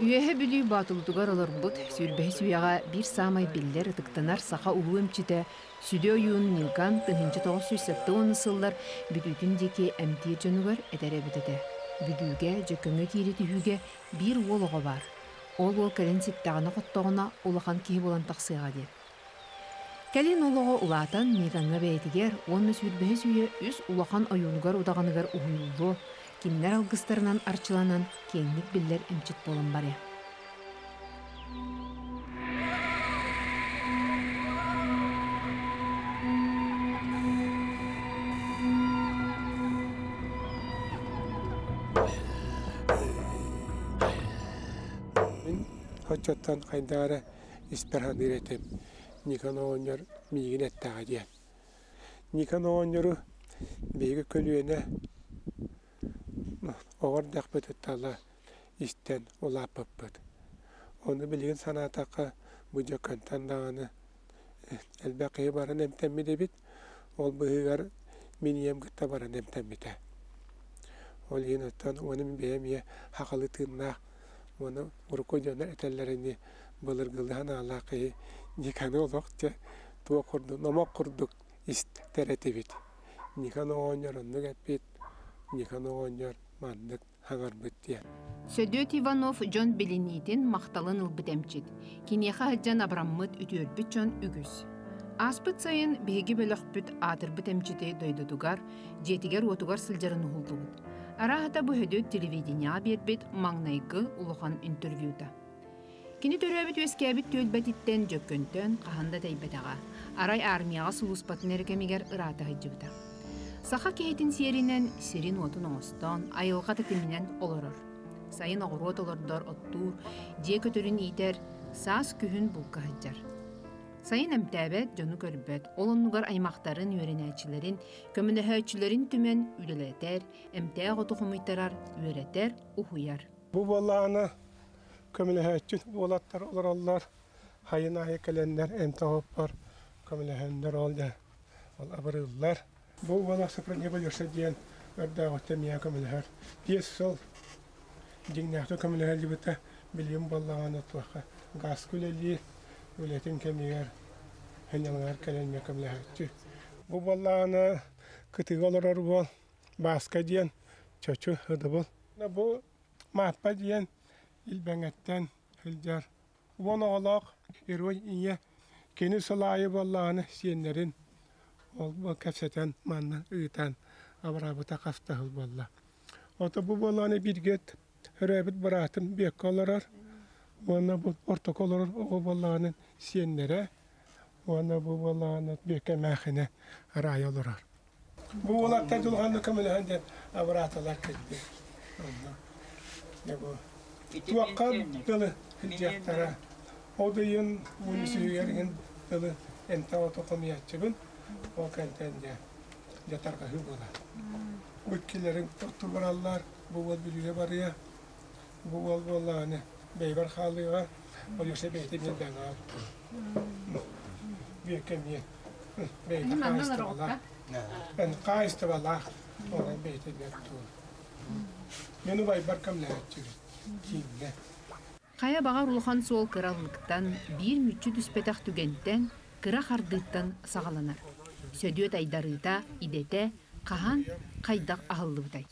Үөһэ Бүлүү Боотулутугар олорбут, сүүрбэһис үйэҕэ биир саамай биллэр, ытыктанар саха улуу эмчитэ Сүдү ойуун Ньыыкан 1970 сыллар бүтүүтүн диэки эмтиир дьонугар этэр эбит этэ. Бүлүүгэ, Дьөккөҥҥө киирэ түһүүгэ биир уол оҕо баар. Ол уол кэлин ситтэҕинэ-хоттоҕуна улахан киһи буолан тахсыаҕа диэн. Кэлин ол оҕо улаатан Ньыыкаҥҥа бэйэтигэр уонна сүүрбэһис үйэ үс улахан ойуунугар-удаҕаныгар уһуйуллуо, кинилэр алгыстарынан арчыланан киэҥник биллэр эмчит буолан барыа. Мин оччоттон хайдах эрэ испэр саныыр этим Никон оҕонньор миигин эттэҕэ диэн. Никон оҕонньору биһиги көлүөнэ оҕо эрдэхпититтэн истэн улааппыппыт. Ону билигин санаатахха, бу дьөккөнтөн даҕаны элбэх киһи баран эмтэммит эбит. Ол быыһыгар мин ийэм кытта баран эмтэммитэ. Ол иһин оттон уонна мин бэйэм ийэ хахалы тыыннаах уонна урукку дьоннор этэллэринии былыргылыы санаалаах киһи Никаны олох дьэ туох курдук номох курдук истэр этибит. Никон оҕонньор оннук эппит, Никон оҕонньор маннык хаҥарбыт диэн. Сөдүөт Иванов дьон билиниитин, махталын ылбыт эмчит. Киниэхэ сылдьан абыраммыт, үтүөрбүт дьон үгүс. Ааспыт сайын биһиги бөлөхпүт аатырбыт эмчити дойдутугар, дьиэтигэр-уотугар сылдьарын уһуллубут. Арааһата бу Сөдүөт телевидениеҕа биэрбит маҥнайгы улахан интервьюта. Кини төрөөбүт-үөскээбит түөлбэтиттэн Дьөккөнтөн хаһан да тэйбэтэҕэ. Арай армияҕа сулууспатын эрэ кэмигэр ыраата сылдьыбыта. Саха киһитин сиэринэн сирин-уотун оҥостон, айылҕа тэтиминэн олорор. Сайын оҕуруот олордор, оттуур, дьиэ көтөрүн иитэр, саас-күһүн булка сылдьар. Сайын эмтээбэт, дьону көрбөт, ол оннугар аймахтарын, үөрэнээччилэрин, көмөлөһөөччүлэрин түмэн үлэлэтэр, эмтээх оту хомуйтарар, үөрэтэр, уһуйар. Бу буоллаҕына көмөлөһөөччү уолаттар олороллор, хайын аайы кэлэннэр эмтэ-оһоппор көмөлөһөннөр ол дьэ ол абырыыллар. Бу уола Сопронеба диэн өрдөөҕүттэн миэхэ көмөлөһөр. 5 сыл дьиҥнээхтик көмөлөһөллүбүтэ билигин буоллаҕына туохха гааска үлэлиир, үлэтин кэмигэр сынньалаҥар кэлэн эмиэ көмөлөһөөччү. Бу буоллаҕына кытыыга олорор уол Бааска диэн чочу ыдыбыл. Бу Мааппа диэн Илбэҥэттэн сылдьар 10 оҕолоох герой ийэ. Кини сыл аайы буоллаҕына сиэннэрин ол кэпсэтэн манна ыытан абыраабыта хас да сыл буолла. Ото бу буоллаҕына бииргэ төрөөбүт быраатым Бүөккэ олорор уонна бу ортоку олорор оҕо буоллаҕына сиэннэрэ уонна бу буоллаҕына Бүөккэ эмээхинэ Араайа олорор. Бу уолаттар дьулҕаннык көмөлөһөн диэн абыраатылар кэлбит. Онно дьэ бу туохха дылы сылдьыахтара. Ол да иһин уон үсүһүгэр иһин дылы эмтэх ото хомуйааччыбын. Ол кэнтэн дьэ дьэ тарҕаһыы буолар. Бу иккилэрин оттубараллар, бу уол Бүлүүгэ барыа, бу уол буоллаҕына бэйбэр хаалыаҕа, Алеша бэйэтэ эмиэ дэҥҥэ оттуур. Бүөккэ эмиэ бэйэтэ хаһаайыстыбалаах. Хаһаайыстыбалаах, онон бэйэтэ эмиэ оттуур. Мин убайбар көмөлөһөөччүбүт кииҥҥэ. Хайа баҕар улахан суол кыралыктан, биир мүччү түспэтэх түгэнтэн, кыра хардыыттан саҕаланар. Сөдүөт айдарыыта, идэтэ хаһан, хайдах аһыллыбытай?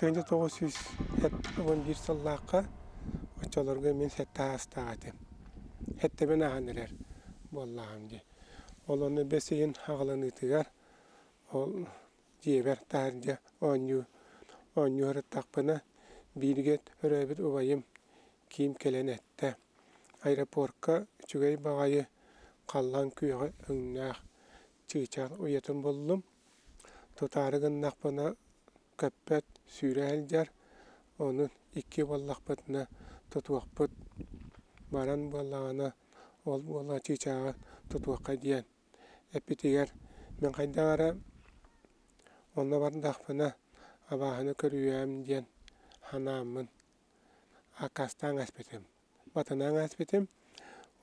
1971 сыллаахха оччолорго мин сэттэ аастаах этим. Сэттэбин ааһан эрэр буоллаҕым дии. Ол онно бэс ыйын аҕаланыытыгар ол дьиэбэр таһырдьа оонньуу оонньуу сырыттахпына бииргэ төрөөбүт убайым Киим кэлэн эттэ: «Аэропортка үчүгэй баҕайы халлаан күөҕэ өҥнөөх чыычаах уйатын буллум, тутаары гыннахпына көппөт, сүүрэ сылдьар, ону икки буоллахпытына тутуохпут, баран буоллаҕына ол буола чыычааҕы тутуохха» диэн эппитигэр мин хайдах эрэ онно бардахпына абааһыны көрүөм диэн санааммын аккаастаан ааспытым, батынан ааспытым.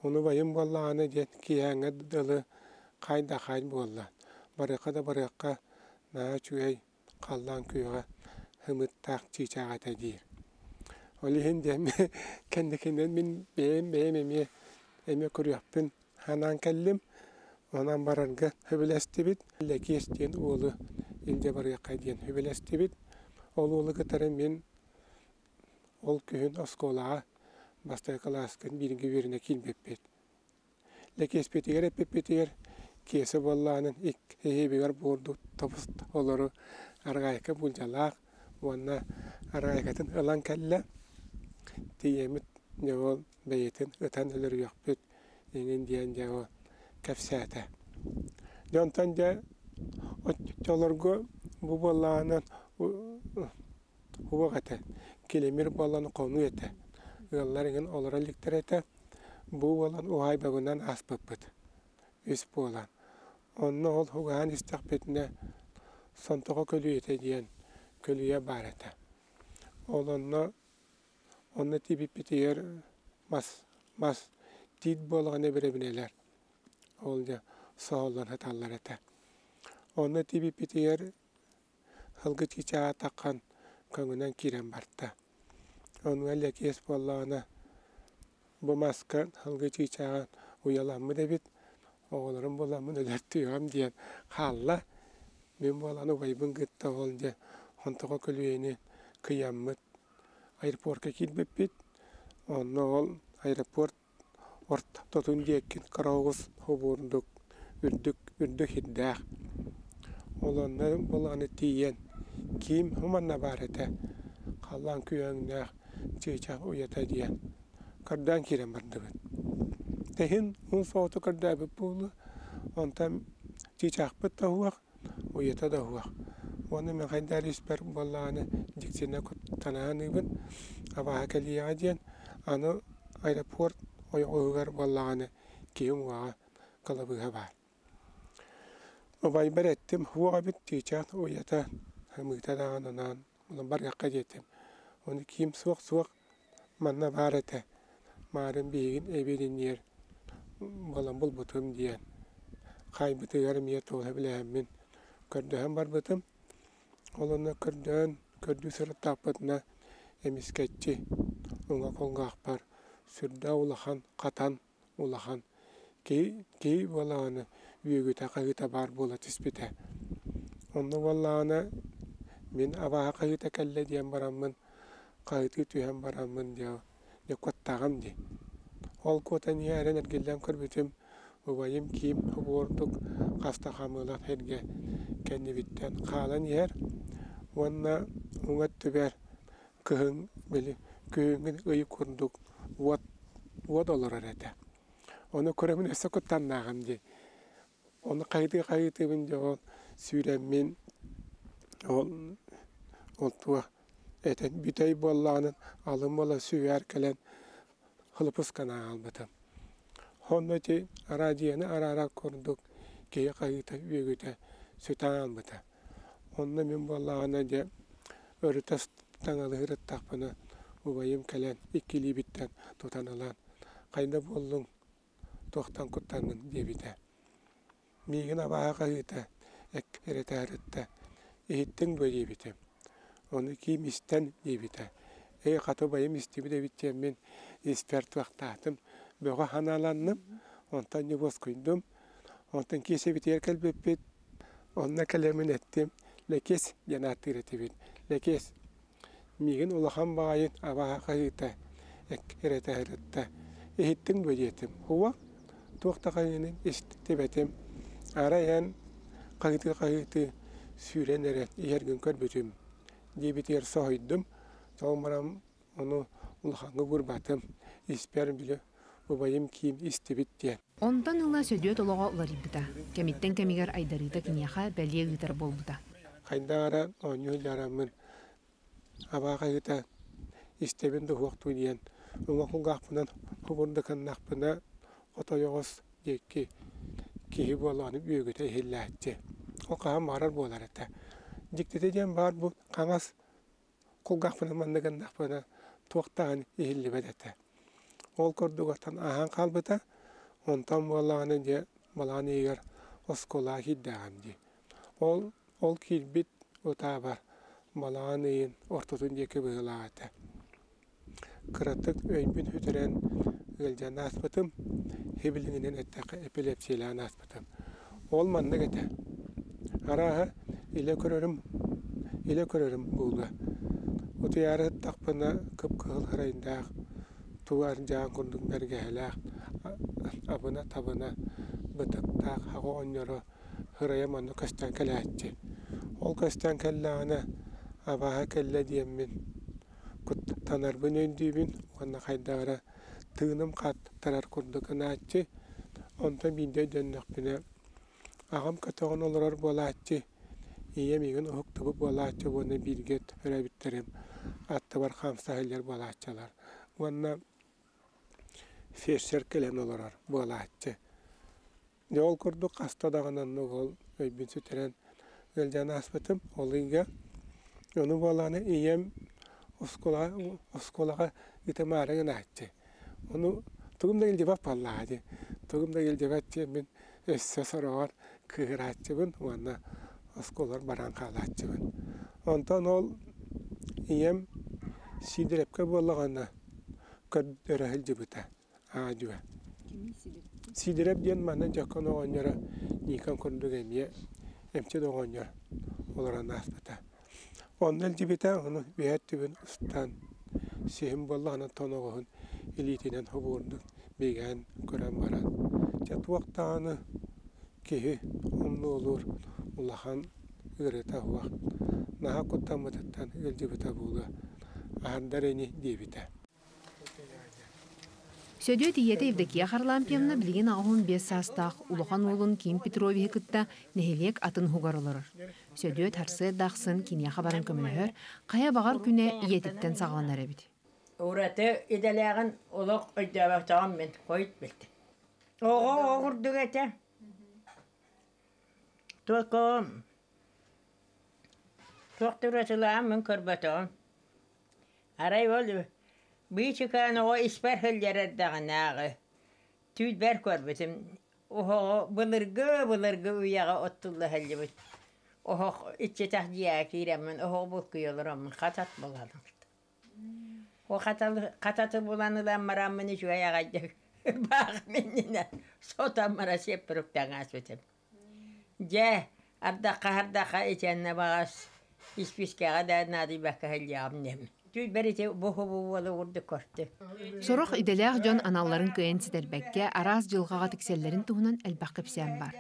Ону убайым буоллаҕына диэн киэһээҥҥэ дылы хай да хай буолла. Барыахха да барыахха наһаа үчүгэй. Халлаан күөҕэ һымыттаах чыычаах этэ диир. Ол иһин диэн кэнникинэн мин бэйэм бэйэм эмиэ эмиэ көрүөхпүн санаан кэллим. Онон барарга сөбүлэстибит. Лэкиэс диэн уолу илдьэ барыахха диэн сөбүлэстибит. Ол уолу кытары мин ол күһүн оскуолаҕа бастакы кылааска бииргэ үөрэнэ киирбиппит. Лэкиэспитигэр эппиппитигэр Киэсэ буоллаҕынан икки буордук тобус олору арҕаайка булдьалаах уонна арҕаайкатын ылан кэллэ. Тиийэммит дьэ ол бэйэтин ытан өлөрүөхпүт эҥин диэн дьэ ол кэпсээтэ. Дьэ онтон дьэ оччолорго бу буоллаҕынан Уох этэ, килэмир буолан хонуу этэ, ыаллар эҥин олоро иликтэр этэ. Бу буолан уһаайбабынан ааспыппыт, үс буолан. Онно ол угаһан истэхпитинэ Сонтоҕо көлүйэтэ диэн көлүйэ баар этэ. Ол онно онно тиийбиппитигэр мас мас тиит буолаҕына бэрэбинэлэр ол дьэ соһоллон сыталлар этэ. Онно тиийбиппитигэр Һылгы чыычааҕа таххан көҥүнэн киирэн барда. Онуга Лэкиэс буоллаҕына бу маска һылгы чыычааҕа уйаламмыт эбит, оҕолорум буоламмын өлөртүөҕүм диэн хаалла. Мин буолан убайбын кытта ол дьэ онтоҕо көлүөһэни кыйаммыт аэропортка киирбиппит. Онно ол аэропорт ортотун диэки кыра оҕус хобуурдук үрдүк үрдүк сирдээх. Ол онно былааны тиийэн киим манна баар этэ халлаан күөҥнээх чыычаах уйата диэн көрдөөн киирэн бардыбыт. Тэһин уун соҕоту көрдөөбүт буолуо, онтон чыычаахпыт да уһуох, уйата да уһуох. Уонна мин хайдах испэр буоллаҕына дьиксинэ куттанаһыныыбын, абааһы кэлиэҕэ диэн аны аэропорт ойоҕоһугар буоллаҕына киһи уҥуоҕа кылабыыһа баар. Убайбар эттим, уох эбит чыычаах уйата ымыыта даҕаны анаан онон барыахха диэтим. Ону киим суох-суох манна баар этэ, маарын биһигин эбиилиниэр буолан булбутум диэн хаайбытыгар эмиэ туоһа билэһэммин көрдөһөн барбытым. Ол онно көрдөөн, көрдүү сырыттахпытына эмискэччи уҥа кулгаахпар сүрдээх улахан хатан улахан киһи киһи буоллаҕына үөгүтэ хаһыыта баар буола түспүтэ. Онно буоллаҕына мин абааһы хаһыыта кэллэ диэн бараммын хаһыытыы түһэн бараммын дьэ дьэ куоттаҕым дии. Ол куотан иһэ эрэн эргиллэн көрбүтүм убайым киим обуордук хаста хамыылах сиргэ кэннибиттэн хаалан иһэр уонна уҥа өттүбэр кыһын били күһүҥҥү ый курдук уот уот олорор этэ. Ону көрөммүн өссө куттаннааҕым дии. Ону хайытыы-хайытыыбын дьэ ол сүүрэммин ол ол туох этэн бүтэй буоллаҕына алын буола сүгээр кэлэн хлопусканы аҕалбытым. Онно ити араадьыйаны араара курдук киһи хаһыыта үөгүтэ сүтэн хаалбыта. Онно мин буоллаҕына дьэ өрүтэ таҥалыы сырыттахпына убайым кэлэн икки илиибиттэн тутан ылан хайда буоллуҥ туохтан куттанныҥ диэбитэ. Миигин абааһы хаһыыта эккирэтээриттэ иһиттиҥ дуо диэбитим. Ону киим истэн диэбитэ. Эй хата убайым истибит эбит диэммин испэр туохтаатым. Бөҕө санааланным, онтон дьэ уоскуйдум. Онтон киэсэбитигэр кэлбиппит. Онно кэлэммин эттим, Лэкиэс диэн ааттыыр этибит. Лэкиэс, миигин улахан баҕайы абааһы хаһыыта эккирэтэ Иһиттиҥ дуо диэтим. Уо, туох да хаһыыны истибэтим. Арай эн хаһыытыы-хаһыытыы сүүрэн эрэ иһэргин көрбүтүм диэбитигэр соһуйдум. Ол баран ону улахаҥҥа уурбатым. Испэр били убайым киим истибит диэн. Онтон ыла Сөдүөт олоҕо уларыйбыта. Кэмиттэн кэмигэр айдарыыта киниэхэ бэлиэ ыытар буолбута. Хайдах эрэ оонньуу сылдьараммын абаа хаһыыта истэбин да уһуохтуу диэн уҥа кулгаахпынан кубурдуканнахпына хотойоҕос диэки киһи буолаҕын үөгүтэ иһиллээччи. Ол хаһан баҕарар буолар этэ. Дьиктитэ диэн баар бу хаҥас кулгаахпынан манна гыннахпына туох даҕаны иһиллибэт этэ. Ол курдук оттон ааһан хаалбыта. Онтон буоллаҕына дьэ балаҕан ыйыгар оскуолаҕа киирдэҕим дии. Ол ол киирбит Утаабар балаҕан ыйын ортотун диэки быһыылаах этэ. Кыратык өйбүн сүтэрэн ыалдьан ааспытым, һибилиҥинэн эттэххэ эпилепсиялаан ааспытым. Ол маннык этэ. Арааһа, илэ көрөрүм, илэ көрөрүм буолуо. Утуйаары сыттахпына кып-кыһыл ырайдаах, тугу ардьаан курдук бэргэһэлээх, абына-табына бытыктаах аҕа оҕонньоро ырайа манна көстөн кэлээччи. Ол көстөн кэллэҕинэ абааһы кэллэ диэммин куттанарбын өйдүүбүн уонна хайдах эрэ тыыным хаттарар курдук гынааччы. Онтон биирдэ өйдөннөхпүнэ аҕам көтөҕөн олорор буолааччы, ийэм миигин уһуктубут буолааччы уонна бииргэ төрөөбүттэрим аттыбар хаамса сылдьар буолааччылар. Уонна фельдшер кэлэн олорор буолааччы. Дьэ ол курдук хаста даҕаны оннук ол өйбүн сүтэрэн ыалдьан ааспытым. Ол ыйга ону буолааны ийэм оскуолаҕа оскуолаҕа ыытымаары гынааччы. Ону тугум да илдьибэт буоллаҕа дии. Тугум да илдьибэт диэммин өссө сороҕор кыыһырааччыбын уонна оскуолабар баран хаалааччыбын. Онтон ол ийэм Сиидэрэпкэ буоллаҕына көрдөрө сылдьыбыта аа-дьуо. Сиидэрэп диэн манна дьоккон оҕонньоро Никон курдук эмиэ эмчит оҕонньор олорон ааспыта. Онно илдьибитэ, ону үөһэ өттүбүн устан, сиһим буоллаҕына тоноҕоһун илиитинэн хобуурдук бигээн көрөн баран, дьэ туох даҕаны киһи умнуолуур улахан ыарыыта суох, наһаа куттаммытыттан ыалдьыбыта буолуо, аһардар ини диэбитэ. Сөдүөт ийэтэ Евдокия Харлампьевна билигин 85 саастаах улахан уолун Ким Петровиһы кытта нэһилиэк атын уһугар олорор. Сөдүөт сарсыарда ахсын киниэхэ баран көмөлөһөр, хайа баҕар күнэ ийэтиттэн саҕаланар эбит. Ураты идэлээҕин олох өйдөөбөтөҕүм мин хойут билтим. Оҕо оҕо курдук этэ. Только туох да уратылааҕын мин көрбөтөҕүм. Арай ол быычыкаан оҕо испэр сылдьар эрдэҕинээҕи түүл-бэр көрбүтүм. Оһоҕу былыргы-былыргы үйэҕэ оттулла сылдьыбыт оһох иччитэх дьиэҕэ киирэммин оһоҕу булкуйа олороммун хатат булалым. О хататы булан ылан бараммын үчүгэй аҕайдык баах иннинэ сотон бара сиэппируктаан ааспытым. Дьэ, ардахха-ардахха итиэннэ баҕас испиискэҕэ да наадыйбакка сылдьаҕым диэммин. Түүл ити бу-бу буола курдук көрдүм. Сорох идэлээх дьон аналларын кыайан ситэрбэккэ, араас дьылҕаҕа тиксэллэрин туһунан элбэх кэпсээн баар.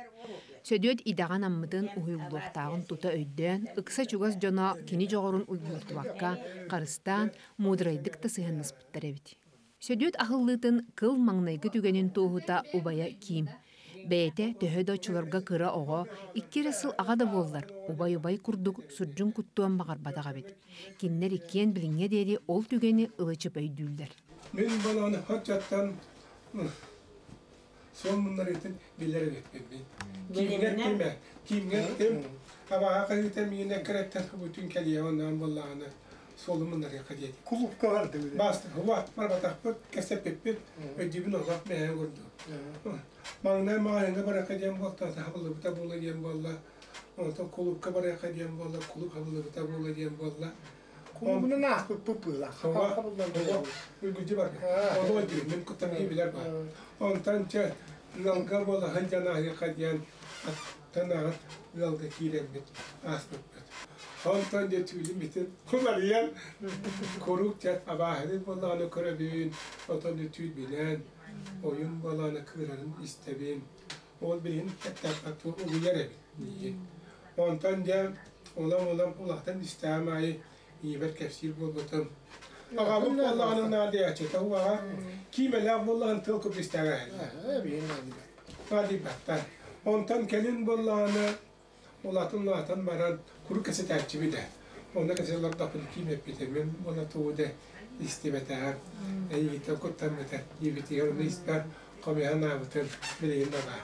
Сөдүөт идэҕэ анаммытын уһуйуллуохтааҕын тута өйдөөн, ыкса чугас дьоно кини дьоҕурун уйгуурдубакка, харыстаан, муударайдык да сыһыаннаспыттар эбит. Сөдүөт аһыллыытын кыл маҥнайгы түгэнин туоһута убайа Ким. Бэйэтэ төһө да оччолорго кыра оҕо, икки эрэ сыл аҕа да буоллар, убай-убай курдук сурдьун куттуон баҕарбатах эбит. Кинилэр иккиэн билиҥҥэ диэри ол түгэни ылы-чып өйдүүллэр. Мин баланы хаччаттан суол муннарыытын билэр эбиппин мин. Кииҥҥэ кимэ, кииҥҥэ ким абаҕа хаһыыта миинэ кэрэттэн бүтүн кэлиэ оннуон буоллаҕына суолу муннарыахха диэтик. Кулуупка бардыбыт. Басты, хуба, барбатахпыт, кэпсэппиппит, өйдүүбүн олох бэйэ курдук. Маҥнай маҕаһыыҥҥа барыахха диэн буолта, хабыллыбыта буолла диэн буолла. Онтон кулуупка барыахха диэн буолла, кулууп хабыллыбыта буолла диэн буолла. Кулуубунан ааспыппыт быылаах. Үргүдьү бар. Ону өйдүүр, мин куттан билэр бар. Онтон чэ, ыалга буола сылдьан ааһыахха диэн аттан ыалга киирэммит ааспыппыт. Онтон дьэ түүлүм итин уларыйан куруук дьэ абааһыны буоллаҕына көрөбүн, отон дьэ түүл билэн, ойун буоллаҕына кыырарын истэбин. Ол билигин эттэххэ угуйар эбит миигин. Онтон дьэ улам-улам улаатан истэҕим аайы ийэбэр кэпсиир буолбутум. Аҕабыт буоллаҕына наадыйааччыта уаҕа киимэлээх буоллаҕын тыл курдук истэҕэ наадыйбаттар. Онтон кэлин буоллаҕына улаатан-улаатан баран куруук кэпсэтээччибит ээ. Онно кэпсэтэ олордохпуна киим эппитэ мин уонна тугу да истибэтэҕим. Эйигиттэн куттаммыта диэбитигэр ону испэр хомуйан аабытым билигин да баар.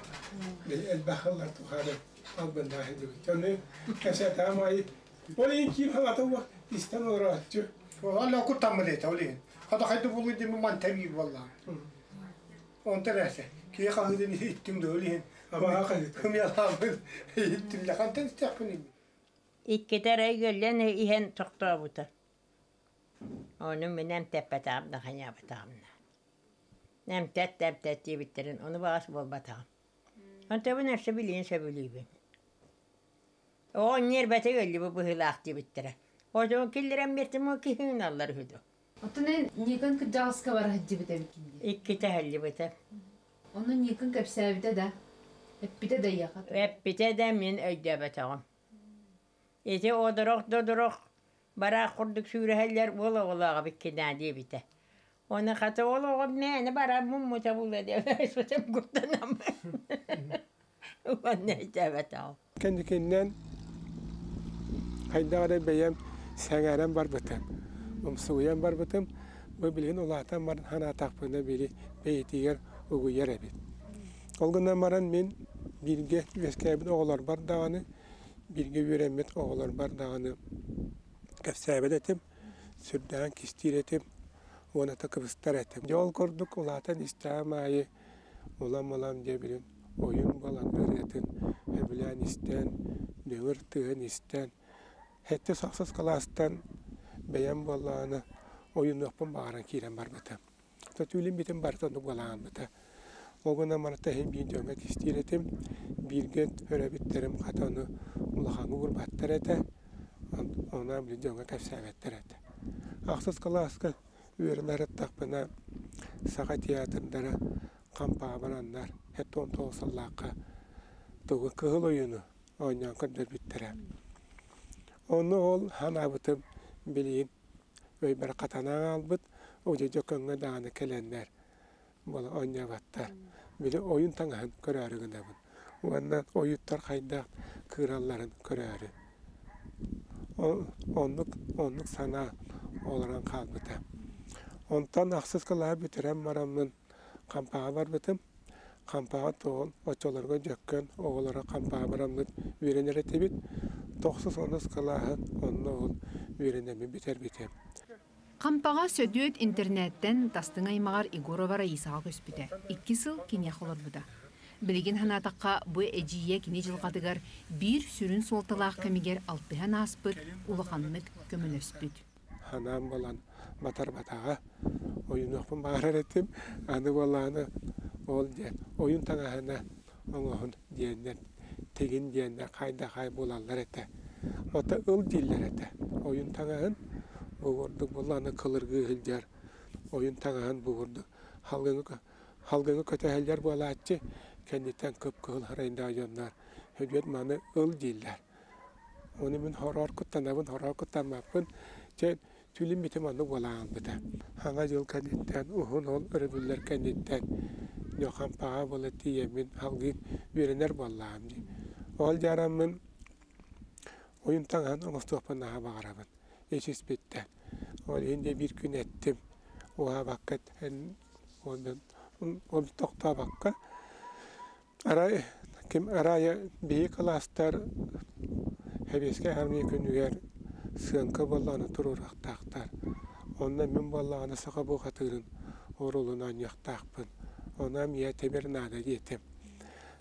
Элбэх сыллар тухары албыннаах сылдьыбыт. Ону кэпсэтэҕим аайы ол иһин киим хаҥата уох истэн олорооччу. Ол куттаммыт этэ ол иһин. Хата хайда буолуй диэн мантан биир буоллаҕа. Онтон эсэ киһи хаһыытын иһиттим да ол иһин Абаҕа хаһыыта. Хымыялаабыт иһиттим да хантан истиэхпиний. Иккитэ эрэ ыаллан иһэн тохтообута. Ону мин эмтэппэтэҕим да хайаабатаҕым да. Эмтэт да эмтэт диэбиттэрин ону баҕас буолбатаҕым. Онтубун өссө билигин сөбүлүүбүн. Оҕо ньиэрбэтэ ыаллыбыт быһыылаах диэбиттэрэ. Отон киллэрэн биэртим ол киһи гыналлар үһү дуо? Оттон эн Никон кырдьаҕаска бара сылдьыбыт эбиккин дии. Иккитэ иһэллибитэ. Онно Никон кэпсээбитэ да, эппитэ да эйиэхэ? Эппитэ да мин өйдөөбөтөҕүм. Ити одорох-додорох бараах курдук сүүрэһэллэр уол оҕолооҕо биккинээ диэбитэ. Оны хата ол оҕом мээнэ баран муммута буолуо диэн куттанаммын. Уонна өйдөөбөтөҕүм. Кэнникиннэн хайдах эрэ бэйэм сэҥээрэн барбытым, умсугуйан барбытым. Бу билигин улаатан баран санаатахпына били бэйэтигэр угуйар эбит. Ол гынан баран мин бииргэ үөскээбит оҕолорбор даҕаны, бииргэ үөрэммит оҕолорбор даҕаны кэпсээбэт этим, сүрдээҕин кистиир этим уонна кыбыстар этим. Дьэ ол курдук улаатан истэҕим аайы улам-улам дьэ билин ойун буолан ырыатын сөбүлээн истэн, дүҥүр тыаһын истэн, сэттис ахсыс кылаастан бэйэм буоллаҕына ойунуохпун баҕаран киирэн барбытым. Түүлүм бүтүн барыта оннук буолааммыта. Ол гынан барыта иһин биир дьоҥҥо кистиир этим. Бииргэ төрөөбүттэрим хата ону улахаҥҥа уурбаттар этэ. Онон били дьоҥҥо кэпсээбэттэр этэ. Ахсыс кылааска үөрэнэ сырыттахпына Саха театрдара хампаҕа бараннар 79 сыллаахха тугу Кыһыл ойууну оонньоон көрдөрбүттэрэ. Ону ол санаабытым билигин өйбөр хатанан хаалбыт, удьудьу көҥҥө даҕаны кэлэннэр буола оонньооботтор. Били ойуун таҥаһын көрөөрү гынабын уонна ойууттар хайдах кыыралларын көрөөрү. Оннук, оннук санаа олорон хаалбыта. Онтон ахсыс кылааһы бүтэрэн бараммын Хампаҕа барбытым. Хампаҕа тоҕон оччолорго Дьөккөн оҕолоро Хампаҕа бараммыт үөрэнэр этибит. Тохсус онус кылааһын онно ол үөрэнэммин бүтэрбитим. Хампаҕа Сөдүөт интернеттэн тастыҥ аймаҕар Егорова Раисаҕа көспүтэ. Икки сыл киниэхэ олорбута. Билигин санаатахха, бу эдьиийэ кини дьылҕатыгар биир сүрүн суолталаах кэмигэр алтыһан ааспыт, улаханнык көмөлөспүт. Ханаан буолан батарбатаҕа. Ойунуохпун баҕарар этим. Аны буоллаҕына ол диэн ойун таҥаһына оҥоһун диэннэр, тигин диэннэр хайда-хай буолаллар этэ. Ото ыл дииллэр этэ. Ойун таҥаһын бу курдук буоллаҕына кылыргыы сылдьар ойун таҥаһын бу курдук халгыҥы халгыҥы көтөһөллөр буолааччы кэнниттэн кып-кыһыл харайдаах дьоннор Сөдүөт маны ыл дииллэр. Ону мин хороор куттанабын, хороор куттаммаппын. Чэ, түлүм битим оннук буолаалбыта. Саҥа дьыл кэнниттэн, уһун ол өрөбүллэр кэнниттэн Ньохампаҕа буола тиийэммин салгыы үөрэнэр буоллаҕым дии. Ол дьараммын ойун таҥаһын оҥостуохпун наһаа баҕарабын. Ис-испиттэн. Ол иһин дьэ биир күн эттим. Уһаабакка ол тохтообокко Арай ким арай биһи кылаастар Сэбиэскэй Армия күнүгэр сыаҥка буоллаҕына туруоруохтаахтар. Онно мин буоллаҕына саха бухатыырын оруолун оонньуохтаахпын. Онон ийэ тимир наада диэтим.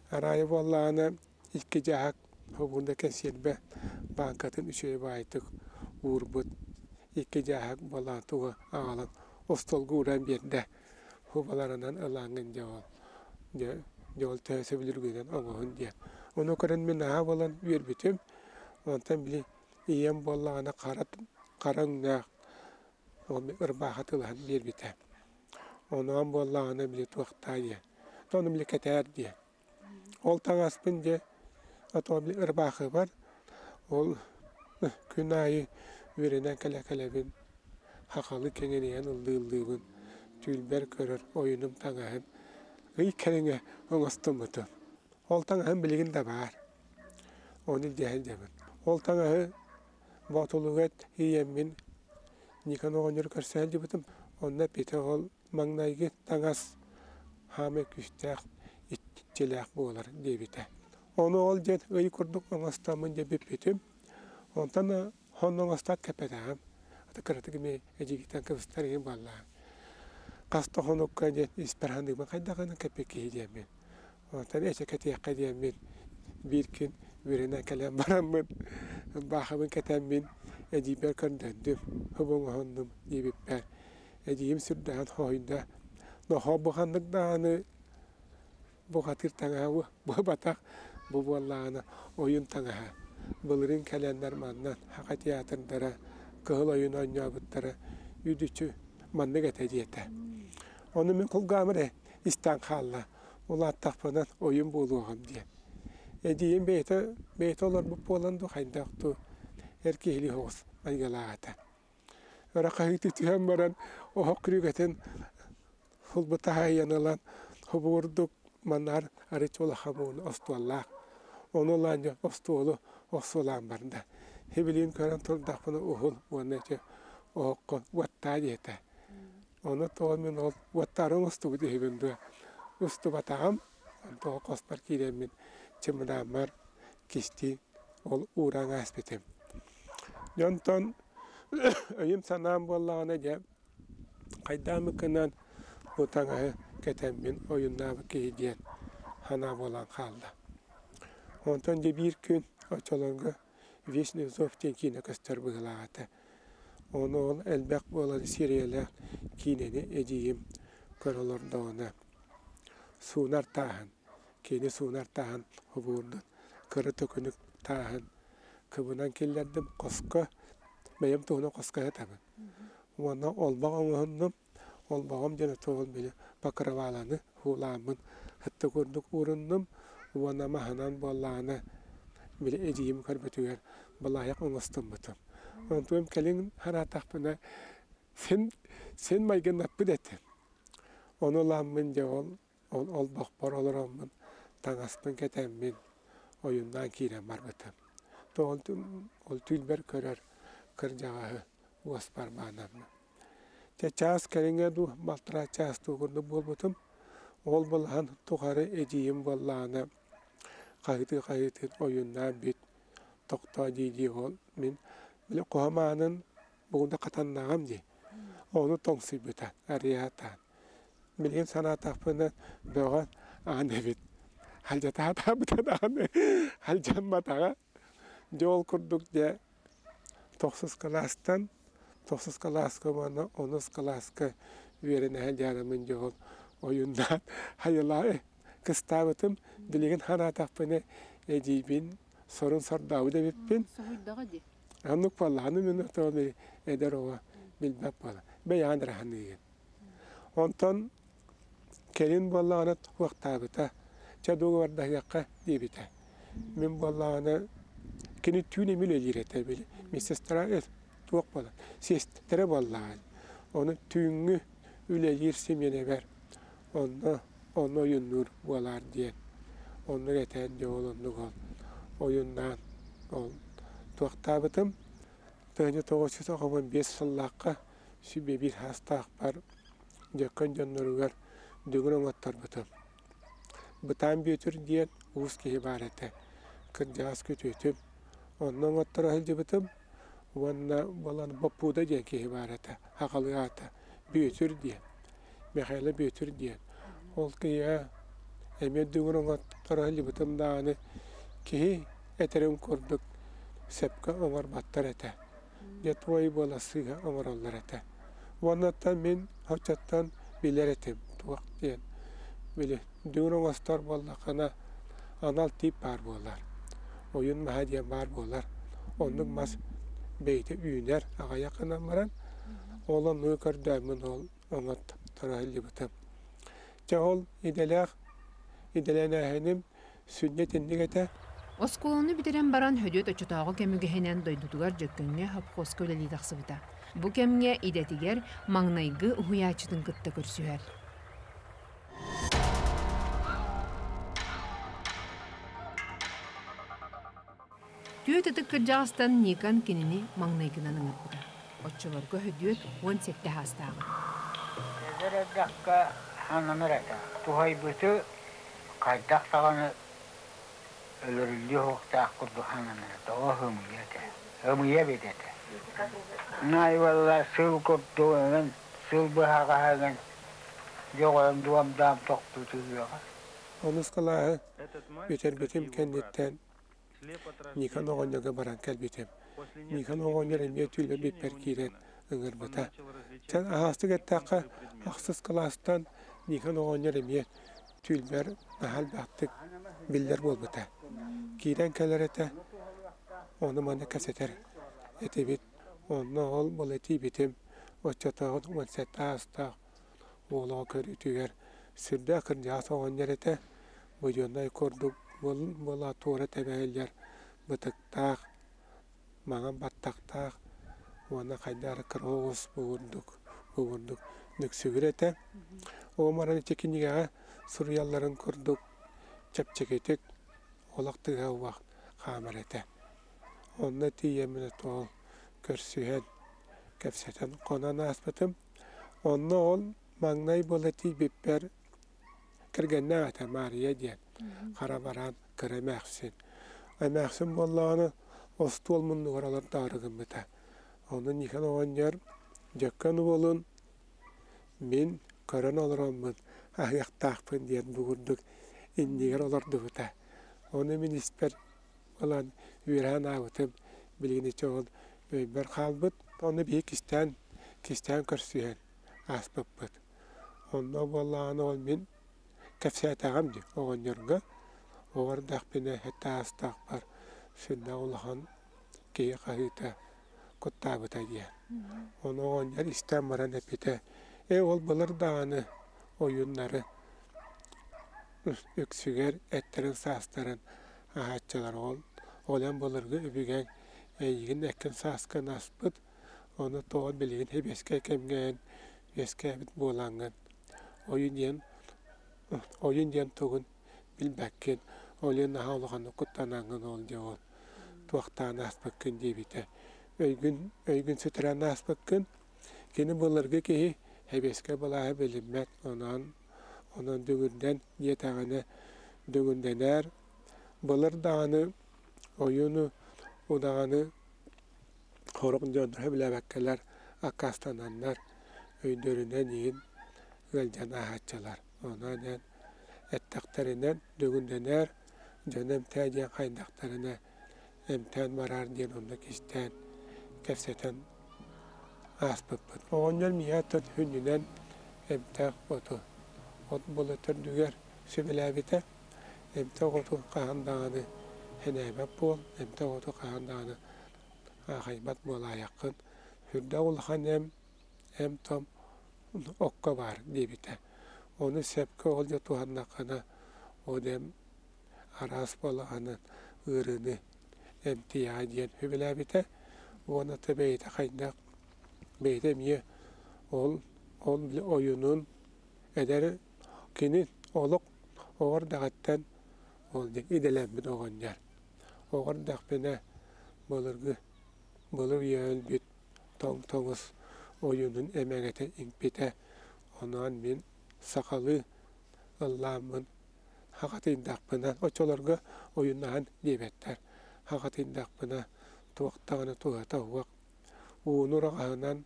Арай буоллаҕына икки дьаһак хобуунда кэнсиэрбэ бааҥкатын үчүгэй баайытык уурбут икки дьааһык буоллаҕына тугу аҕалан остуолга ууран биэрдэ. Хубаларынан ылааҥҥын дьэ ол дьэ дьэ ол төһө сөбүлүүргүнэн оҥоһун диэн. Ону көрөн мин наһаа буолан үөрбүтүм. Онтон били ийэм буоллаҕына хара хара өҥнөөх ол ырбаахы тылаһан биэрбитэ. Онон буоллаҕына били туохтаа диэн. Ону били кэтээр диэн. Ол таҥаспын дьэ а то били ырбаахыбар ол күн аайы үөрэнэн кэлэ-кэлэбин хахалы кэҥириһэн ыллыы-ыллыыбын түүлбэр көрөр ойунум таҥаһым ый кэриҥэ оҥостуммутум. Ол таҥаһым билигин да баар. Ону илдьэ сылдьабын. Ол таҥаһы Боотулуга тиийэммин Никон оҕонньору көрсө сылдьыбытым. Онно эппитэ ол маҥнайгы таҥас хаамай күүстээх иччилээх буолар диэбитэ. Ону ол диэн ый курдук оҥостоммун дьэ бүппүтүм. Онтон хонно оҥостоот кэппэтэҕим. Ата кыратык эмиэ эдьиигиттэн кыбыстар иһин буоллаҕым. Хас да хонукка диэн испэр саныыбын хайдах гынан кэппит киһи диэммин. Онтон эчэ кэтиэххэ диэммин биир күн үөрэнэн кэлэн бараммын. Ырбаахыбын кэтэммин эдьиийбэр көрдөрдүм, хобоҥоһуннум диэбиппэр, эдьиийим сүрдээҕин хоһуйда: «Нохоо, бу ханнык даҕаны бухатыыр таҥаһа буолбатах, бу буоллаҕына ойуун таҥаһа. Былырыын кэлэннэр манна Саха театрдара Кыһыл ойуун оонньообуттара үдүчү маннык этэ» диэтэ. Ону мин кулгаам эрэ истэн хаалла, улааттахпына ойуун буолуоҕум диэн. Эдьиийим бэйэтэ бэйэтэ олорбут буолан дуу, хайдах дуу, эр киһилии соҕус майгылаах этэ. Өрө хаһыытыы түһэн баран оһох күрүгэтин сулбу таһайан ылан хобуурдук манаар арыч улахан ууну остуоллаах. Ону ылан дьэ остуолу охсуолаан барда. Һибилиин көрөн турдахпына уһун уонна ити оһоххо уоттаа диэтэ. Ону тоҕо мин ол уоттаарым устубут үһүбүн дуо? Устубатаҕым. Тоҕо хоспор киирэммин чымыдааммар кистии ол ууран ааспытым. Дьонтон өйүм-санаам буоллаҕына дьэ хайдаамыкынан бу таҥаһы кэтэммин ойуннаабыт киһи диэн санаа буолан хаалла. Онтон дьэ биир күн оччолорго «Вечный зов» диэн киинэ көстөр быһыылаах этэ. Ону ол элбэх буолан сиэрийэлээх киинэни эдьиийим көрө олордоҕуна суунар тааһын, кини суунар тааһын хобуурдун, кыра төкүнүк тааһын кыбынан киллэрдим хоско, бэйэм туһунан хоско сытабын. Уонна олбох оҥоһуннум, олбоҕум диэн тугун били покрываланы уулааммын сытты курдук ууруннум уонна маһынан буоллаҕына били эдьиийим көрбүтүгэр былаайах оҥостуммутум. Онтум кэлин санаатахпына син син майгыннаппыт этим. Ону ыламмын дьэ ол ол олбохпор олороммун таҥаспын кэтэммин ойуннаан киирэн барбытым. Ол ол түүлбэр көрөр кырдьаҕаһы уоспар баанаммын. Чэ чаас кэриҥэ дуу, балтараа чаас дуу курдук буолбутум. Ол былаһан тухары эдьиийим буоллаҕына хаһыытыы-хаһыытыы ойуннаан бүт, тохтоо дии-дии ол мин били хоһом аанын бугунда хатаннаҕым дии. Ону тоҥсуйбута, арыйаатаан. Билигин санаатахпына бөҕө аан эбит. Халдьатаатаабыта даҕаны халдьамматаҕа. Дьэ ол курдук дьэ тохсус кылаастан тохсус кылааска уонна онус кылааска үөрэнэ сылдьарыммын дьэ ол ойуннаан хайалаары кыстаабытым. Билигин санаатахпына эдьиийбин сорун сордообут эбиппин. Соһуйдаҕа дии. Оннук буоллаҕына мин отону эдэр оҕо билбэт буола. Бэйэҕин эрэ саныыгын. Онтон кэлин буоллаҕына туохтаабыта, чэ дуогабардаһыахха диэбитэ. Мин буоллаҕына кини түүн эмиэ үлэлиир этэ били медсестра туох буолар сиэстэрэ буоллаҕа. Ону түүҥҥү үлэлиир симиэнэбэр онно онно ойуннуур буолаар диэн оннук этэн дьэ ол оннук ол ойуннаан ол туохтаабытым 1995 сыллаахха сүбэ биир саастаахпар Дьөккөн дьонноругар дүҥүр оҥотторбутум. Бытаан Бүөтүр диэн уус киһи баар этэ. Кырдьаҕас күтүөтүм. Онно оҥотторо сылдьыбытым уонна буолан Боппууда диэн киһи баар этэ, аҕалыы аата Бүөтүр диэн, Михайло Бүөтүр диэн. Ол киһиэхэ эмиэ дүҥүр оҥотторо сылдьыбытым даҕаны киһи этэрин курдук сөпкө оҥорботтор этэ. Дьэ туой буола сыыһа оҥороллор этэ. Уоннаттан мин оччоттон билэр этим туох диэн. Били дүҥүр оҥостор буоллаххына анал тиип баар буолар. Ойун маһа диэн баар буолар. Оннук мас бэйэтэ үүнэр аҕыйах гынан баран ол оннугу көрдөөммүн ол оҥотторо сылдьыбытым. Чэ ол идэлээх идэлэнээһиним сүнньэ итинник этэ. Оскуоланы бүтэрэн баран Хөдүөт оччотооҕу кэм үгэһинэн дойдутугар Дьөккөҥҥө совхозка үлэлии тахсыбыта. Бу кэмҥэ идэтигэр маҥнайгы уһуйааччытын кытта көрсүһэр. Түөрт ытык кырдьаҕастан Никон кинини маҥнайгынан ыҥырбыта. Оччолорго Хөдүөт 17 саастааҕа. Эдэр эрдэххэ сананар этэ. Туһайбыты хайдах даҕаны өлөрүллүө суохтаах курдук сананар этэ. Ол ымыйа этэ. Ымыйа эбит этэ. Наайбалла сыл курдук ыҥын, сыл быһаҕаһа ыҥын, дьоҕойон дуомдаам тохтуу түһүөҕэ. Онус кылааһы бүтэрбитим кэнниттэн. Никон оҕонньорго баран кэлбитим. Никон оҕонньор эмиэ түүлбэппэр киирэн ыҥырбыта. Чэ, аһаҕастык эттэххэ, ахсыс кылаастан Никон оҕонньор эмиэ түүлбэр наһаа элбэхтик биллэр буолбута. Киирэн кэлэр этэ, ону-маны кэпсэтэр этибит. Онно ол былытыйбытым оччотооҕу 17 аастаах уол оҕо көрүүтүгэр сүрдээх кырдьаҕас оҕонньор этэ. Буденнай курдук буола туора тэбэһиллэр бытыктаах, маҥан баттахтаах уонна хайдах эрэ кыра оҕус бугурдук бугурдук нүксүгүр этэ. Ол баран ити кинигэҕэ суруйалларын курдук чэпчэкитик олох тыаһа уох хаамар этэ. Онно тиийэммин ол көрсүһэн, кэпсэтэн хонон ааспытым. Онно ол маҥнай буола тиийбиппэр кэргэннээх этэ Маарыйа диэн хара бараан кыра эмээхсин. Эмээхсин буоллаҕына остуол муннугар олордоору гыммыта. Ону Никон оҕонньор Дьөккөн уолун мин көрөн олороммун аһыахтаахпын диэн бу курдук иннигэр олордубута. Ону мин испэр ылан үөрээн аабытым билигин ити ол өйбөр хаалбыт. Ону биһи кистээн кистээн көрсүһэн ааспыппыт. Онно буоллаҕына ол мин кэпсээтэҕим дии оҕонньорго. Оҕо эрдэхпинэ сэттэ аастаахпар сүрдээх улахан киһи хаһыыта куттаабыта диэн. Ону оҕонньор истэн баран эппитэ: «Ээ ол былыр даҕаны ойууннары үксүгэр эттэрин саастарын аһааччылар ол ол эн былыргы өбүгэҥ эйигин эккин сааскын аспыт, ону тоҕо билигин сэбиэскэй кэмҥэ эн үөскээбит буолаҥҥын ойуун диэн ойуун диэн тугун билбэккин, ол иһин наһаа улаханнык куттанаҥҥын ол диэ ол туохтаан ааспыккын диэбитэ. Өйгүн өйгүн сүтэрэн ааспыккын. Кини былыргы киһи сэбиэскэй былааһы билиммэт, онон онон дүҥүрдэн диэтэҕинэ дүҥүрдэнэр. Былыр даҕаны ойууну удаҕаны сорох дьоннор сөбүлээбэккэлэр аккаастананнар өйдөрүнэн иһин ыалдьан ааһааччылар. Онон эн эттэхтэринэн дүҥүрдэнэр, дьону эмтээ диэн хайдахтарына эмтээн бараар диэн онно кистээн кэпсэтэн ааспыппыт. Оҕонньор миэхэ төрт сүнньүнэн эмтээх оту от буола төрдүгэр сүбэлээбитэ. Эмтээх оту хаһан даҕаны сэнээбэт буол, эмтээх оту хаһан даҕаны аахайбат буолаайаххын. Сүрдээх улахан эм, эм-том окко баар диэбитэ. Ону сөпкө ол дьэ туһаннаххына, ол эм араас буолаҕынан ыарыыны эмтиэҕэ диэн сүбэлээбитэ уонна да бэйэтэ хайдах бэйэтэ эмиэ ол ол ойуунун эдэр кини олох оҕо эрдэҕиттэн ол диэн идэлэммит оҕонньор. Оҕо эрдэхпинэ былыргы былыр үйэ өлбүт тоҥ тоҥус ойуунун эмэгэтэ иҥпитэ. Онон мин сахалыы ыллааммын Хахатыйдахпына, оччолорго ойуннаһан диэбэттэр. Хахатыйдахпына, туох даҕаны туһата суох. Ууну ураҕаһынан,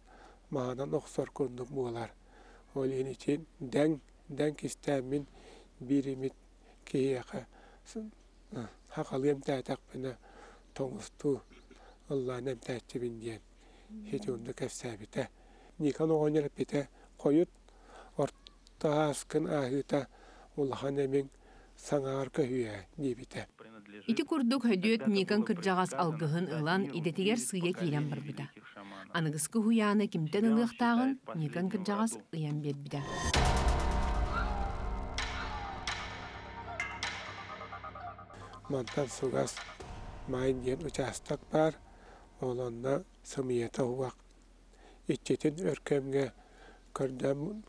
маһынан охсор курдук буолар. Ол иһин ити дэҥ, дэҥ кистээммин биир эмит киһиэхэ хахалыы эмтээтэхпинэ, тоҥустуу ыллаан эмтээччибин диэн ити онно кэпсээбитэ. Никон оҕонньор эппитэ, хойут орто ааскын ааһыыта улахан эмиҥ саҥаҕар көһүө диэбитэ. Ити курдук Хөдүөт Никон кырдьаҕас алгыһын ылан идэтигэр сыыйа киирэн барбыта. Аныгыскы уһуйааны кимтэн ылыахтааҕын Никон кырдьаҕас ыйан биэрбитэ. Мантан сугас Маай диэн учаастак баар, ол онно сымыйата уһуах Иччитин өр кэмҥэ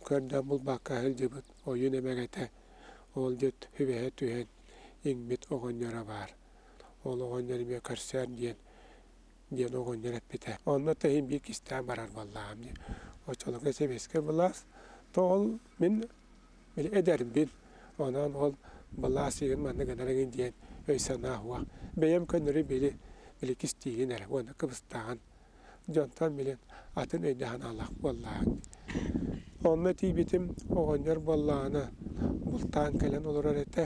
көрдөөн булбакка сылдьыбыт ойуун эмэгэтэ ол дьыт түбэһэ түһэн иҥмит оҕонньоро баар. Ол оҕонньор эмиэ көрсөөр диэн диэн оҕонньор эппитэ. Онно да иһин биир кистээн барар буоллаҕым дии. Оччолорго сэбиэскэй былаас то ол мин били эдэрбин, онон ол былаас игин маннык гынар игин диэн өй-санаа суох. Бэйэм көннөрү били били кистиигин эрэ уонна кыбыстаҕын дьонтон билин атын өйдөөх-санаалаах буоллаҕыҥ. Онно тиийбитим оҕонньор буоллаҕына бултаан кэлэн олорор этэ.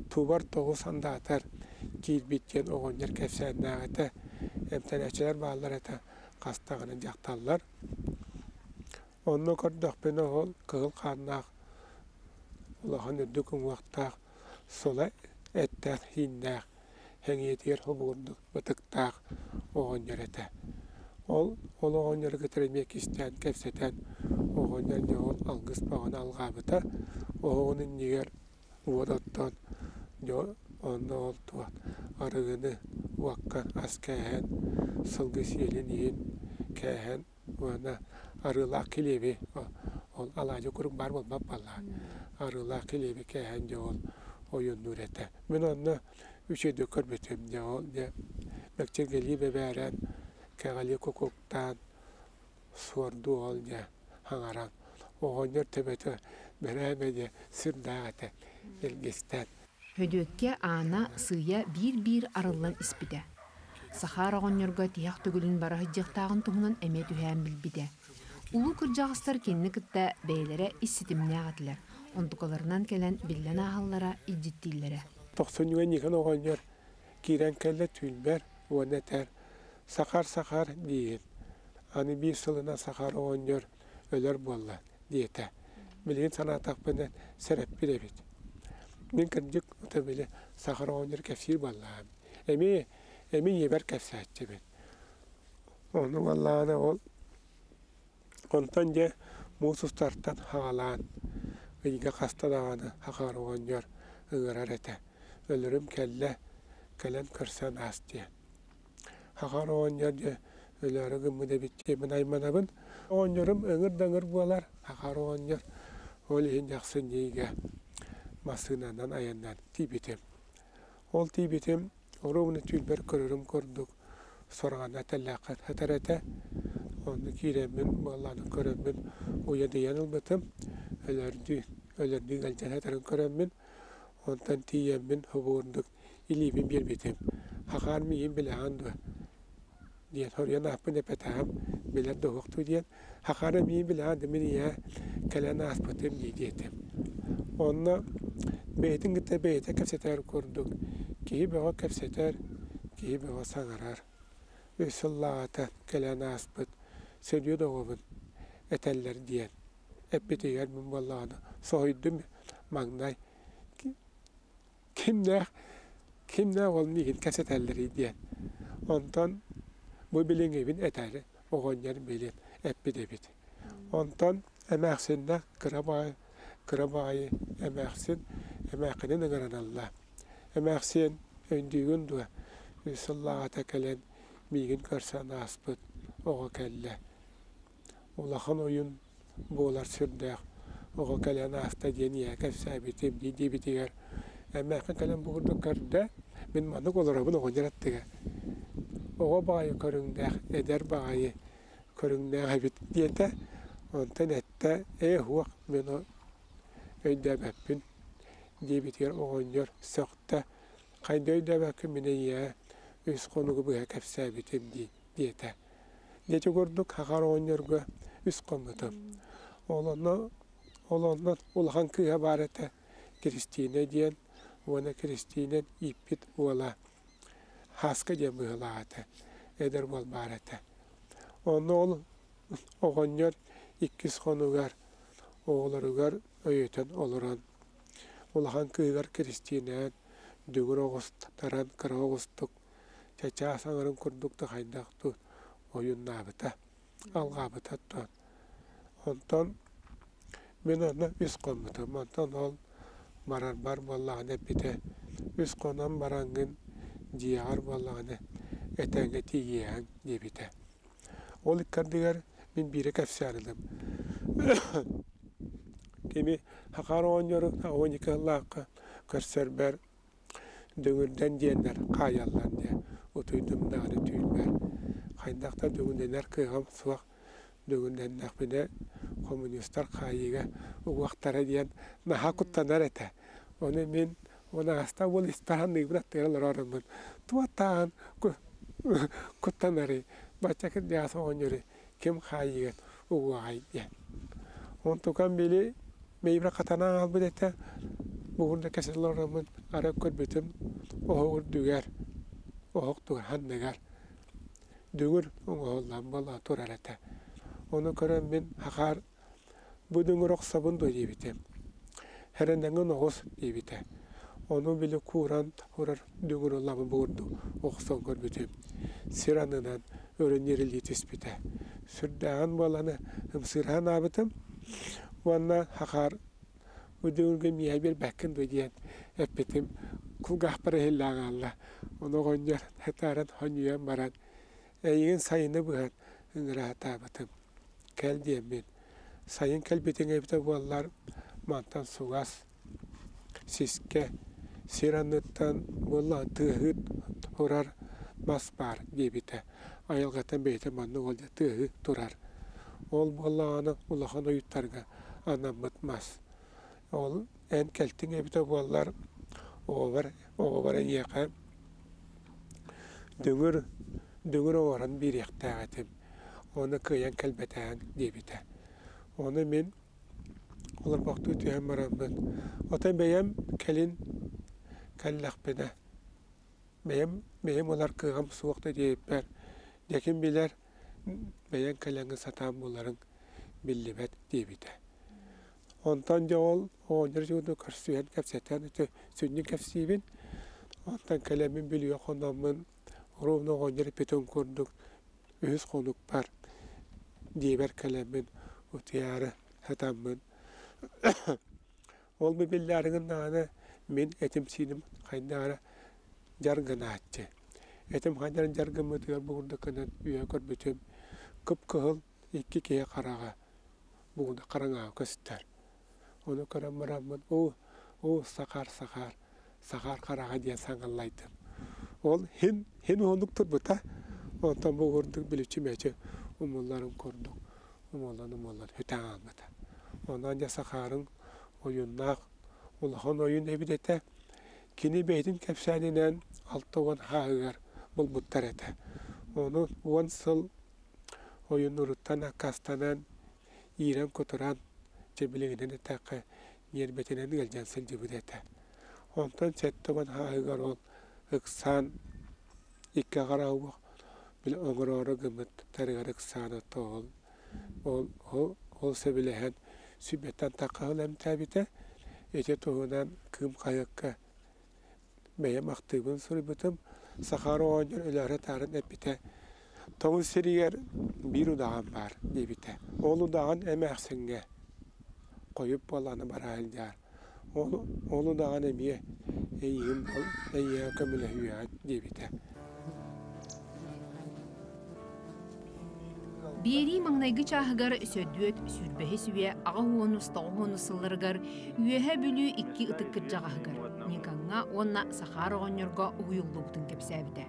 Тубар тоҕус андаатар. киирбит диэн оҕонньор кэпсээннээх этэ. Эмтэнээччилэр бааллар этэ, хас даҕаны дьахталлар. Онно көрдөхпүнэ ол кыһыл хааннаах улахан үрдүк уҥуохтаах сула эттээх-сииннээх сэҥийэтигэр хобугурдук ытыктаах оҕонньор этэ. Ол ол оҕонньору кытары эмиэ кистээн кэпсэтэн оҕонньор дьэ ол алгыс бөҕөнү алҕаабыта. Оһоҕун иннигэр уот оттон дьэ онно ол туох арыгыны уокка ас кээһэн, сылгы сиэлин иһин кээһэн уонна арыылаах килиэби ол алаадьы куруук баар буолбат буоллаҕа арыылаах килиэби кээһэн дьэ ол ойууннуур этэ. Мин онно үчүгэйдик көрбүтүм дьэ ол дьэ бэкчиргэлии бэбээрэн кэҕэлии кукуктаан суордуу ол дьэ хаҥаран оҕонньор төбөтө бэрээбэ дьэ сүрдээх этэ илгистэн. Һөдүөккэ Аана сыыйа биир-биир арыллан испитэ. Сахаар оҕонньорго тиһэх төгүлүн бара сылдьыахтааҕын туһунан эмиэ түһээн билбитэ. Улуу кырдьаҕастар кинини кытта бэйэлэрэ ис ситимнээх этилэр, онтукаларынан кэлэн биллэн ааһаллара, илдьиттииллэрэ. Тохсунньуга Никон оҕонньор киирэн кэллэ түүнбэр уонна этэр «Сахар-сахар» диигин. Аны биир сылынан Сахар оҕонньор өлөр буолла диэтэ. Билигин санаатахпына сэрэппит эбит. Мин кырдьык ото били Сахар оҕонньор кэпсиир буоллаҕым. Эмиэ эмиэ ийэбэр кэпсээччибин. Ону буоллаҕына ол онтон дьэ муус устартан хаҕалаан ыйга хаста даҕаны Сахар оҕонньор ыҥырар этэ. Өлөрүм кэллэ, кэлэн көрсөн аас диэн. Сахар оҕонньор дьэ өлөөрү гыммыт эбит диэммин айманабын. Оҕонньорум ыҥыр да ыҥыр буолар, Сахар оҕонньор ол иһин дьахсын дьиигэ массыынанан айаннаан тиийбитим. Ол тиийбитим оруобуна түүлбэр көрөрүм курдук сорҕана тэллээххэ сытар этэ. Онно киирэммин буоллаҕына көрөммүн уйадыйан ылбытым. Өлөрдүү, өлөрдүү ыалдьан сытарын көрөммүн, онтон тиийэммин хобуурдук илиибин биэрбитим. Хахаан миигин билэҕин дуо? диэн соруйан ааппын эппэтэҕим, билэр да уһуктуу диэн. Хахаана миигин билэҕин да мин ийээ кэлэн ааспытым дии диэтим. Онно бэйэтин кытта бэйэтэ кэпсэтэр курдук киһи бөҕө кэпсэтэр, киһи бөҕө саҥарар. Үс сыллааҕыта кэлэн ааспыт Сөдүөт оҕобун этэллэр диэн эппитигэр мин буоллаҕына соһуйдум маҥнай кимнээх кимнээх ол миигин кэпсэтэллэрий диэн. Онтон бу билиҥҥибин этээри оҕонньор билин эппит эбит. Онтон эмээхсиннэх кыра баҕайы кыра баҕайы эмээхсин эмээххинин ыҥыраналла. Эмээхсиэн өйдүүгүн дуо, үс сыллааҕыта кэлэн миигин көрсөн ааспыт оҕо кэллэ. Улахан ойун буолар сүрдээх оҕо кэлэн ааста диэн ийэ кэпсээбитим дии диэбитигэр эмээххин кэлэн бу курдук көрдө мин маннык олоробун оҕонньор аттыгар оҕо баҕайы көрүҥнээх эдэр баҕайы көрүҥнээх эбит диэтэ онтон эттэ ээ суох мин өйдөөбөппүн диэбитигэр оҕонньор сөхтө хайда өйдөөбөккүн мин эйиэхэ үс хонугу быһа кэпсээбитим дии диэтэ Ити курдук хахар оҕонньорго үс хоммутум. Ол онно ол онно улахан кыыһа баар этэ Киристиинэ диэн уонна Киристиинэ ииппит уола Һааска диэн быһыылаах этэ, эдэр уол баар этэ. Онно ол оҕонньор иккис хонугар оҕолоругар өйөтөн олорон улахан кыыһыгар Киристиинэҕэ дүҥүр оҕустаран кыра оҕустук чачаас аҥарын курдук да хайдах дуу ойуннаабыта, алҕаабыта оттон. Онтон мин онно үс хоммутум. Онтон ол барарбар буоллаҕына эппитэ, үс хонон бараҥҥын дьиэҕэр буоллаҕына этэҥҥэ тиийиэҕиҥ диэбитэ. Ол иккардыгар мин биирэ кэпсээн ылым. Кими Хахаар оҕонньору 12 сыллаахха көрсөрбөр Дөҥүрдэн диэннэр хаайаллар диэн утуйдум даҕаны түүннэр. Хайдах да дөҥүрдэнэр кыаҕым суох. Дөҥүрдэннэхпинэ коммунистар хаайыыга угуохтара диэн наһаа куттанар этэ. Ону мин унаҕаста уол испэр саныыбын аттыгар олороруммун туохтааҕын куттанарый бачча кырдьаҕас оҕонньору ким хаайыыга угуоҕай диэн. Онтукам били мэйбэр хатанан хаалбыт этэ. Бугун да кэсэл ороммун ара көрбүтүм оһох үрдүгэр, оһох ханныгар дүҥүр оҥоһуллан буола турар этэ. Ону көрөн мин хахаар бу дүҥүр охсобун дуо диэбитим. Хэрэнэҥин оҕус диэбитэ. Ону били кууран турар дүҥүр ылламмын бугурду охсон көрбүтүм. Сир аннынан өрө ньирилии түспүтэ. Сүрдээҕин буоланы ымсыырһан аабытым. Уонна хахаар бу дүҥүргэ миэхэ биэрбэккин дуо диэн эппитим. Кулгаахпар иһиллээн хаалла. Ону оҕонньор хатааран хонньуйан баран эйигин сайыны быһан ыҥыраатаабытым. Кэл диэммин. Сайын кэлбитиҥ эбитэ буоллар, мантан сугас, сискэ, сир анныттан буоллаҕын тыаһыы турар мас баар диэбитэ. Айылҕаттан бэйэтэ маннык ол тыаһыы турар. Ол буоллаҕына улахан ойуттарга анаммыт мас. Ол эн кэлтиҥ эбитэ буоллар, оҕобор, оҕобор эйиэхэ дүҥүр, дүҥүр оҥорон биэриэхтээх этим. Ону кыайан кэлбэтэҕиҥ диэбитэ. Ону мин олорбохтуу түһэн бараммын, отой бэйэм кэлин кэллэхпинэ, бэйэм, бэйэм ылар кыаҕым суох да диэбиппэр, дьэ ким билэр, бэйэҥ кэлэҥҥин сатаан буларыҥ биллибэт диэбитэ. Онтон дьэ ол оҕонньор дьону көрсүһэн кэпсэтэн ити сүнньүн кэпсиибин. Онтон кэлэммин Бүлүүгэ хономмун ровно оҕонньор эппитин курдук үһүс хонукпар дьиэбэр кэлэммин утуйаары сытаммын ол бу биллээри гыннаҕына мин этим-сииним хайдах эрэ дьар гынааччы. Этим хайдах эрэ дьар гыммытыгар бу курдук гынан үөһэ көрбүтүм кып-кыһыл икки киһи хараҕа бугуна хараҥаҕа көстөр. Ону көрөн бараммын оо, оо, сахаар, сахаар, сахаар хараҕа диэн саҥаллайдым. Ол хин, хин уһуннук турбута. Онтон бу курдук биличчи-мээчи умулларын курдук умуллан-умуллан сүтэн хаалбыта. Онон дьэ сахаарыҥ ойууннаах улахан ойуун эбит этэ. Кини бэйэтин кэпсээнинэн 60 хааһыгар булбуттар этэ. Ону 10 сыл ойууннууруттан аккаастанан, иирэн-кутуран, дьэ билигинэн эттэххэ, ньиэрбэтинэн ыалдьан сылдьыбыт этэ. Онтон 70 ааһыгар ол ыксаан икки аҕара били оҥороору гыммыт тарыгар ыксаан ото ол ол ол ол сөбүлэһэн сүбэттэн таххаһыл эмтээбитэ. Ити туһунан Кыым хаһыакка бэйэм ахтыыбын суруйбутум. Сахаар оҕонньор өлөөрө таарын эппитэ: «Тоҥус сиригэр биир удаҕан баар» диэбитэ. Ол удаҕан эмээхсиҥҥэ хойут буоллаҕына бара сылдьаар. Ол, ол удаҕан эмиэ эйиигин эйиэхэ көмөлөһүөҕэ диэбитэ. Биэрии маҥнайгы чааһыгар Сөдүөт сүүрбэһис үйэ аҕыс тоҕус сылларыгар Үөһээ Бүлүү икки ытык кырдьаҕаһыгар Никаҥҥа уонна Сахаар оҕонньорго уһуйуллубутун кэпсээбитэ.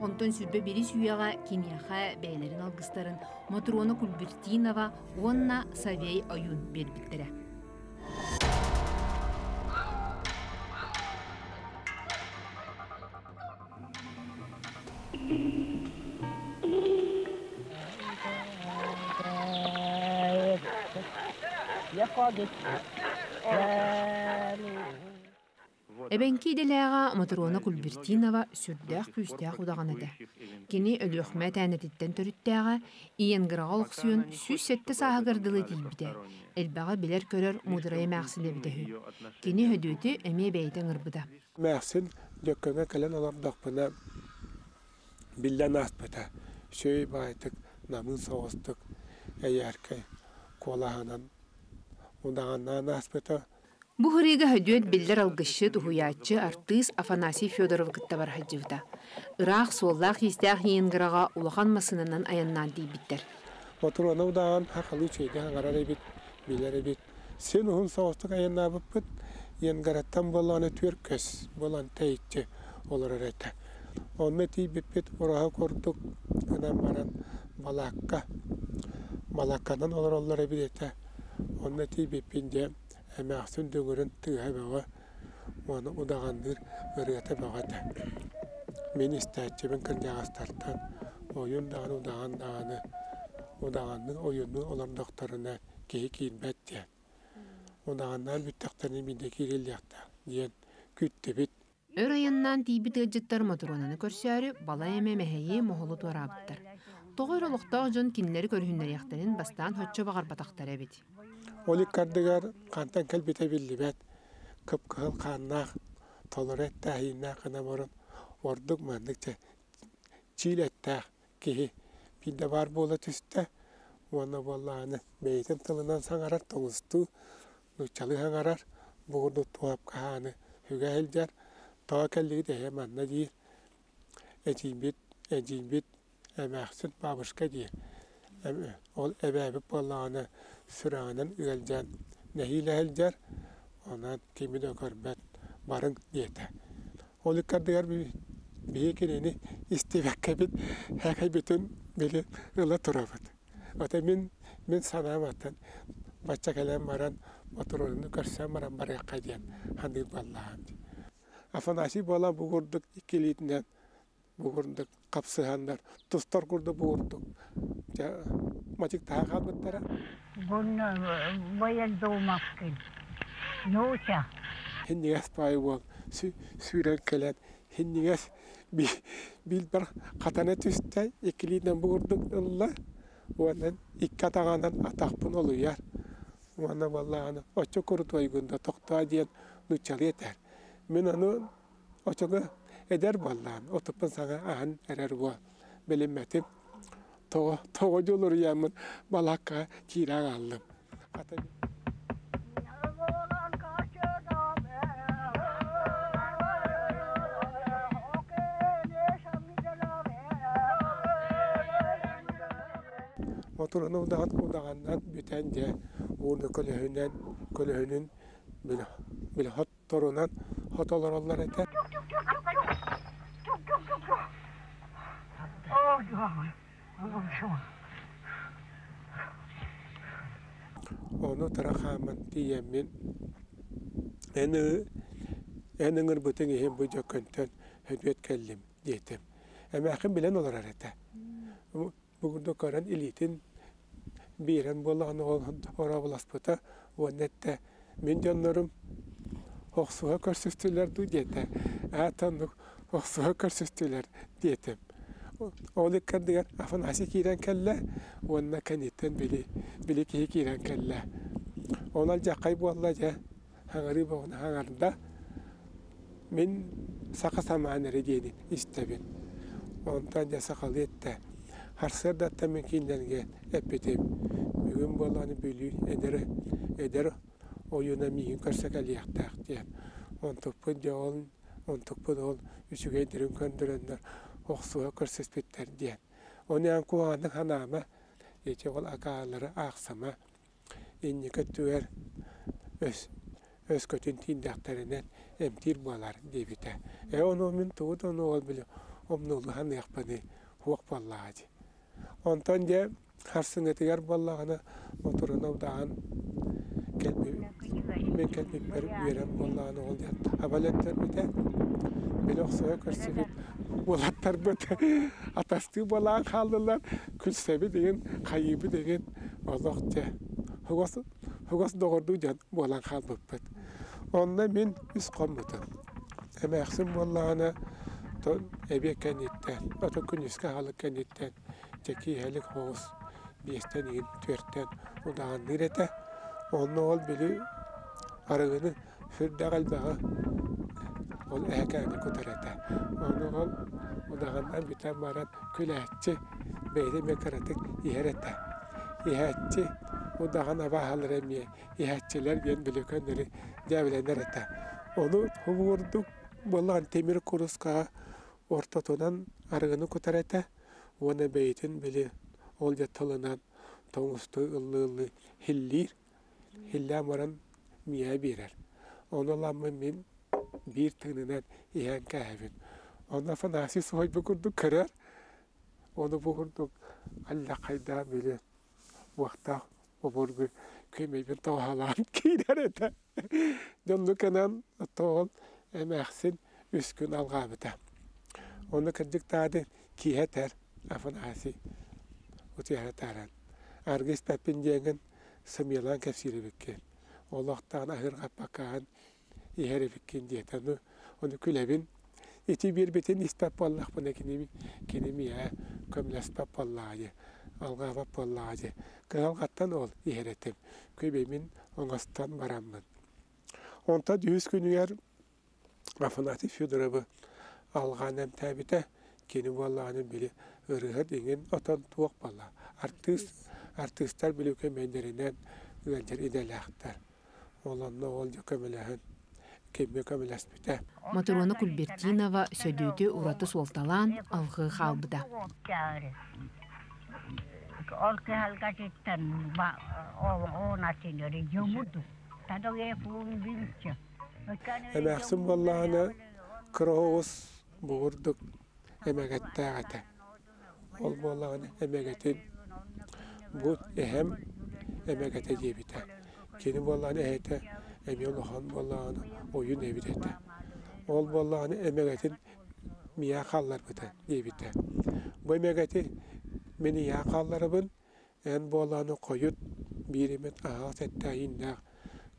Онтон 21 үйэҕэ киниэхэ бэйэлэрин алгыстарын Мотуруона Кульбертинова уонна Савей Ойуун биэрбиттэрэ. Эбэҥки идэлээҕэ Мотуруона Кульбертинова сүрдээх күүстээх удаҕан этэ. Кини Өлүөхүмэ Тээнэтиттэн төрүттээҕэ, Иенграҕа олохсуйан 107 сааһыгар дылы тиийбитэ. Элбэҕи билэр-көрөр муударай эмээхсин эбитэ үһү. Кини Хөдүөтү эмиэ бэйэтэ ыҥырбыта. Эмээхсин Дьөккөҥө кэлэн олордохпуна биллэн ааспыта. Үчүгэй баҕайытык, намыын соҕустук, эйээркэй куолаһынан удаҕаннаан ааспыта. Бу ырыыга Хөдүөт биллэр алгысчыт, уһуйааччы, артыыс Афанасий Федоровы кытта бара сылдьыбыта. Ыраах суоллаах-иистээх Ленинграҕа улахан массыынанан айаннаан тиийбиттэр. Мотуруона удаҕан сахалыы үчүгэйдик аҥарар эбит, билэр эбит. Син уһун соҕустук айаннаабыппыт. Ленинградтан буоллаҕына түөрт көс буолан тэйиччи олорор этэ. Онно тиийбиппит ураһа курдук гынан баран балаакка, балаакканан олороллор эбит этэ. Онно тиийбиппин дьэ эмээхсин дүҥүрүн тыаһа бөҕө уонна удаҕанныыр ырыата бөҕө этэ. Мин истээччибин кырдьаҕастартан ойуун даҕаны удаҕан даҕаны удаҕанныыр ойууннуу олордохторуна киһи киирбэт диэн. Удаҕаннаан бүттэхтэринэ биирдэ киириллиэхтээх. диэн күүттүбүт. Өр айаннаан тиийбит ыалдьыттар Мотуруонаны көрсөөрү балай эмэ мэһэйи, моһолу туораабыттар. Тоҕо эрэ олохтоох дьон кинилэри көрүһүннэриэхтэрин бастаан соччо баҕарбатахтар эбит. Ол иккардыгар хантан кэлбитэ биллибэт, кып-кыһыл хааннаах, толору эттээһииннээх гына баран ордук маннык чэ чиил эттээх киһи биирдэ баар буола түстэ уонна буоллаҕына бэйэтин тылынан саҥарар тоҥустуу нууччалыы саҥарар бу курдук туһапкаһааны үгэ сылдьар тоҕо кэллигит эһэ манна диир эдьиийбит эдьиийбит эмээхсин бабушка диир ол эбээбит буоллаҕына сүрэҕинэн ыалдьан нэһиилэ сылдьар онон кими да көрбөт барыҥ диэтэ Ол ыккардыгар биһи кинини истибэккэбит һээкэйбитин били ыла турабыт. Ото мин мин санаам атын бачча кэлэн баран ботуруонуну көрсөн баран барыахха диэн саныыр буоллаҕым дии. Афанасий буолан бу курдук икки илиитинэн бу курдук хапсыһаннар тустар курдук бу курдук дьэ мачыктаһа хаалбыттара. Бунна воензоумаккын. Нууча. Хиннигээс баайы уол сүүрэн кэлэн хиннигээс билбэр хатана түстэ иккилиинэн бу курдук ылла уонна икки атаҕынан атахпын олуйар уонна буоллаҕына оччо курутуойгун да тохтоо диэн нууччалыы этэр мин ону Оччоҕо эдэр буоллаҕым, отуппун саҥа аһан эрэр уол. Билиммэтим. Тоҕо, тоҕо дьулуруйаммын балааккаҕа киирэ аҕаллым. Хата Отуруну удаҕан удаҕаннан бүтэн дьэ ууну көлөһүнэн көлөһүнүн били били Турунан хото олороллор этэ. Ону тара хааман тиийэммин эн эн ыҥырбытыҥ иһин бу дьөккөнтөн Һөдүөт кэллим диэтим. Эмээххин билэн олорор этэ. Бу курдук көрөн илиитин биэрэн буоллаҕына ол орообуласпыта уонна эттэ мин дьоннорум охсуһа көрсүстүлэр дуу диэтэ аата оннук охсуһа көрсүстүлэр диэтим ол иккэрдигэр Афанасий киирэн кэллэ уонна кэнниттэн били били киһи киирэн кэллэ ол алдьархай буолла дьэ хаҥарыы боҕуна хаҥарда мин саха самаан эрэ диэни истэбин онтон дьэ сахалыы эттэ сарсыардаттан мин кинилэргэ эппитим бүгүн буоллаҕына Бүлүү эдэр эдэр ойууна миигин көрсө кэлиэхтээх диэн онтукпут дьэ ол онтукпут ол үчүгэйдэрин көрдөрөннөр охсуһа көрсүспүттэр диэн ону эн куһаҕаннык санаама ити ол акаалары аахсыма инники өттүгэр өс өскөтүн тиийдэхтэринэ эмтиир буолар диэбитэ. Ээ ону мин тугу да ону ол били умнуллуһаныахпыный суох буоллаҕа дии. Онтон дьэ харсыҥҥытыгар буоллаҕына мотуруна удаҕан кэлби мин кэлбиппэр үөрэн буоллаҕына ол диэн абалеттэрбитэ били охсуһа көрсүбүт уолаттарбыт атастыы буолаан хааллылар күлсэбит игин хайыыбыт игин олох дьэ хугас хугас доҕордуу дьон буолан хаалбыппыт онно мин үс хоммутум эмээхсин буоллаҕына эбиэт кэнниттэн ото күнүскэ аһылык кэнниттэн дьэ киэһэлик оҕус биэстэн игин түөртэн удаҕанныыр этэ онно ол били арыгыны сүрдээх элбэҕи ол эһэкээни кутар этэ ону ол удаҕаннаан бүтэн баран күлээччи бэйэтэ эмиэ кыратык иһэр этэ иһээччи удаҕан абааһылара эмиэ иһээччилэр диэн били көннөрү дьээбэлэнэр этэ ону курдук буоллаҕын тимир куруускаҕа ортотунан арыгыны кутар этэ уонна бэйэтин били ол дьэ тылынан тоҥустуу ыллыы-ыллыы һиллиир Һиллээн баран миэхэ биэрэр. Ону ыламмын мин биир тыынынан иһэн кээһэбин. Онно Афанасий суһайбыт курдук көрөр. Ону бу курдук аллахайдаан били уохтаах обургу күөмэйбин тоҕоһолоон киирэр этэ. Дьонну кэнэн оттоҕун эмээхсин үс күн алҕаабыта. Ону кырдьык таады киһи этэр Афанасий утуйара тааран. Аргыс испэппин диэҥин сымыйалаан кэпсиир эбиккин. Олохтоон аһыырҕаппаккаҕын иһэр эбиккин диэтэ. Ону, ону күлэбин. Ити биэрбитин испэт буоллахпына кини, кини миэхэ көмөлөспөт буоллаҕа дии, алҕаабат буоллаҕа дии. Кыһалҕаттан ол иһэр этим. Күбэбин оҥостон бараммын. Онтон үһүс күнүгэр Афанасий Федоровы алҕаан эмтээбитэ. Кини буоллаҕына били ырыаһыт иҥин отон туох буолла. Артыыс, артыыстар били көмөйдөрүнэн ыалдьар идэлээхтэр. Ол онно ол дьэ көмөлөһөн кимҥэ көмөлөспүтэ. Матрона Кульбертинова сөдүөтү ураты суолталаан алҕыы хаалбыта. Ол кыһалҕатыттан оонатынары дьомуду. Эмээхсин буоллаҕына кыра оҕус бугурдук эмэгэттээх этэ. Ол буоллаҕына эмэгэтин бу эһэм эмэгэтэ диэбитэ. Кини буоллаҕына эһэтэ эмиэ улахан буоллаҕына ойуун эбит этэ. Ол буоллаҕына эмэгэтин миэхэ хаалларбыта диэбитэ. Бу эмэгэти мин ийэҕэ хаалларабын, Эн буолааны хойут биир эмит аһаҕас эттээһиннээх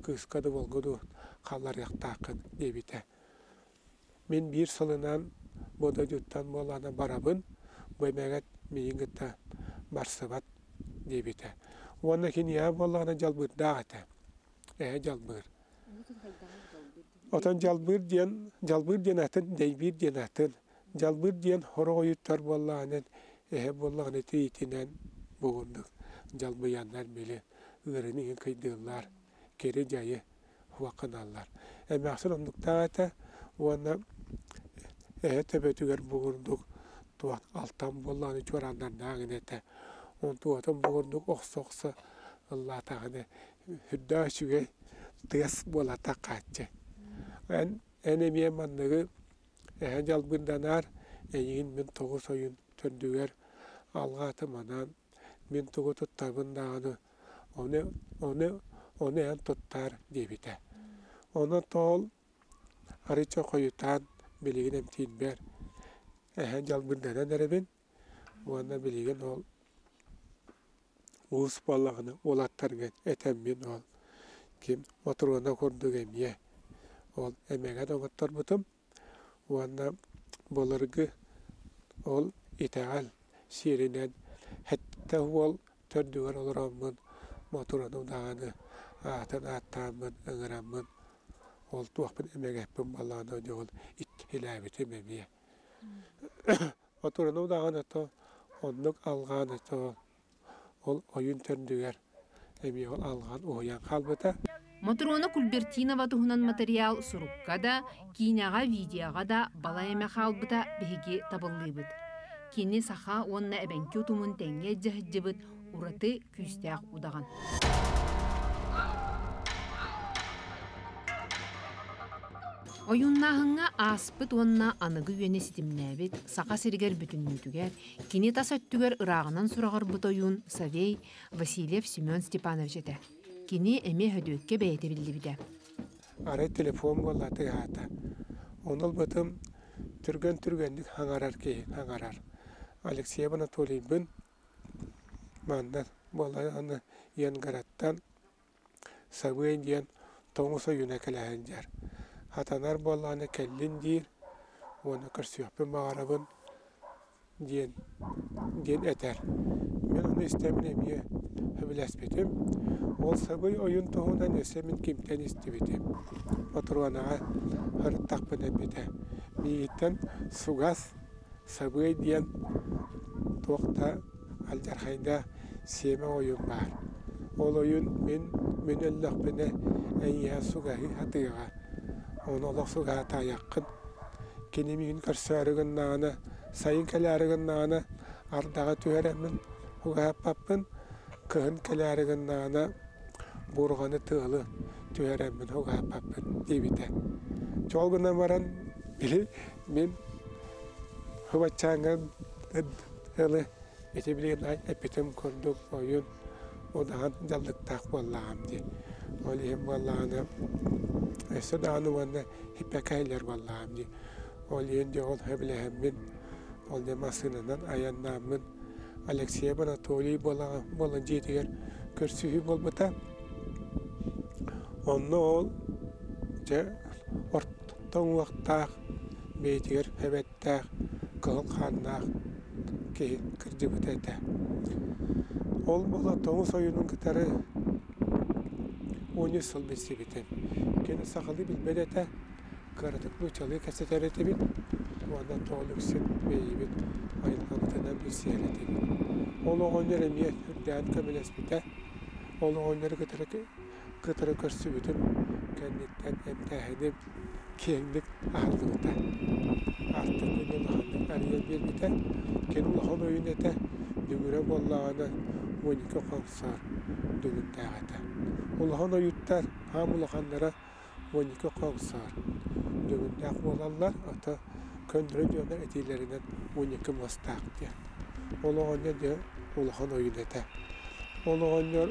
кыыска да уолга дуу хаалларыахтааххын диэбитэ. Мин биир сылынан бу дойдуттан буолааны барабын, бу эмэгэт миигин кытта барсыбат диэбитэ. Уонна киниэхэ буоллаҕына дьалбыырдаах этэ. Эһэ дьалбыыр. Отон дьалбыыр диэн, дьалбыыр диэн атын, дэйбиир диэн атын. Дьалбыыр диэн сорох ойуттар буоллаҕынан, эһэ буоллаҕына тириитинэн бугуннук дьалбыйаннар били ыарыыны иһин кыйдыыллар, кири-дьайы хуахханаллар. Эмээхсин оннуктаах этэ уонна эһэ төбөтүгэр бугурдук туох алтан буоллаҕына чуорааннардаах гына этэ. Онтуотун бугурдук охсо-охсо ыллаатаҕына сүрдээх үчүгэй тыас буолата хааччы. Эн, эн эмиэ манныгы Эһэ дьалбырданаар, эйигин мин тоҕус ойун төрдүгэр алҕаатым анаан, мин тугу туттарбын даҕаны, ону, ону, ону эн туттаар диэбитэ. Ону тоол арыйча хойутаан билигин эмтиирбэр эһэ дьалбырданан эрэбин уонна билигин ол уус буоллаҕына уолаттарга этэммин ол ким Мотуруона курдук эмиэ ол эмэгэт оҥотторбутум уонна былыргы ол итэҕэл сиэринэн сэттэ уол төрдүгэр олороммун Мотуруону даҕаны аатын ааттааммын ыҥыраммын ол туохпун эмэгэппин буоллаҕына дьэ ол иччилээбитим эмиэ. Отуруну даҕаны то оннук алҕаан то ол ойуун төрдүгэр эмиэ ол алҕаан уһуйан хаалбыта. Мотуруона Кульбертинова туһунан материал сурукка да, киинэҕэ, видеоҕа да балай эмэ хаалбыта биһиги табыллыыбыт. Кини саха уонна эбэҥки утумун тэҥҥэ илдьэ сылдьыбыт ураты күүстээх удаҕан. Ойууннааһыҥҥа ааспыт уонна аныгы үйэни ситимнээбит Саха сиригэр бүтүннүүтүгэр кини тас өттүгэр ырааҕынан сураҕырбыт ойуун Савей Васильев Семен Степанович этэ. Кини эмиэ Һөдүөккэ бэйэтэ биллибитэ. Арай телефон буолла тыаһаата. Ону ылбытым түргэн-түргэнник хаҥарар киһи хаҥарар. Алексей Анатольевбын манна буола аны Янгородтан Сабыай диэн тоҥус ойууна кэлэһэн дьэр. Хатанар буоллаҕына кэллин диир уонна көрсүөхпүн баҕарабын диэн диэн этэр. Мин ону истэммин эмиэ сөбүлэспитим. Ол сабый ойуун туһунан өссө мин кимтэн истибитим. Ботуруонаҕа сырыттахпына эппитэ. Миигиттэн сугас Сабыай диэн туох да алдьархайдаах сиэмэ ойуун баар. Ол ойуун мин мин өллөхпүнэ эйиэхэ сугаһыы сатыаҕа. Ону олох сугаһатаайаххын. Кини миигин көрсөөрү гыннаҕына, сайын кэлээри гыннаҕына ардаҕы түһэрэммин угаһаппаппын, кыһын кэлээри гыннаҕына буурҕаны тыалы түһэрэммин угаһаппаппын диэбитэ. Чол гынан баран били мин Хыбаччааҥҥа ылы ити билигин эппитим курдук ойуун удаҕан дьаллыктаах буоллаҕым дии. Ол иһин буоллаҕына өссө даҕаны уонна иппэкэһилэр буоллаҕым дии. Ол иһин дьэ ол сөбүлэһэммин, ол дьэ массыынанан айаннааммын Алексей Анатолий буолан дьиэтигэр көрсүһүү буолбута. Онно ол дьэ Орто уҥуохтаах, бэйэтигэр эбэттээх, кыһыл хааннаах киһи кырдьыбыта этэ. Ол буола тоҥус ойуунун кытары 13 сыл билсибитим. Кини сахалыы билбэт этэ, кыратык нууччалыы кэпсэтэр этибит уонна тоҕо үксүн бэйэбит айылҕабытынан билсиһэр этибит. Ол оҕонньор эмиэ үрдээн көмөлөспүтэ. Ол оҕонньору кытары кытары көрсүбүтүм кэнниттэн эмтээһиним киэҥник аһыллыбыта. Аартык күнү улаханнык арыйан биэрбитэ. Кини улахан ойун этэ, дүҥүрэ буоллаҕына 12 хоҥсоор дүҥүрдээх этэ. Улахан ойуттар аам улаханнара 12 хоҥсоор дүҥүрдээх буолаллар, ото көннөрү дьоннор этиилэринэн 12 муостаах диэн. Ол оҕонньор дьэ улахан ойун этэ. Ол оҕонньор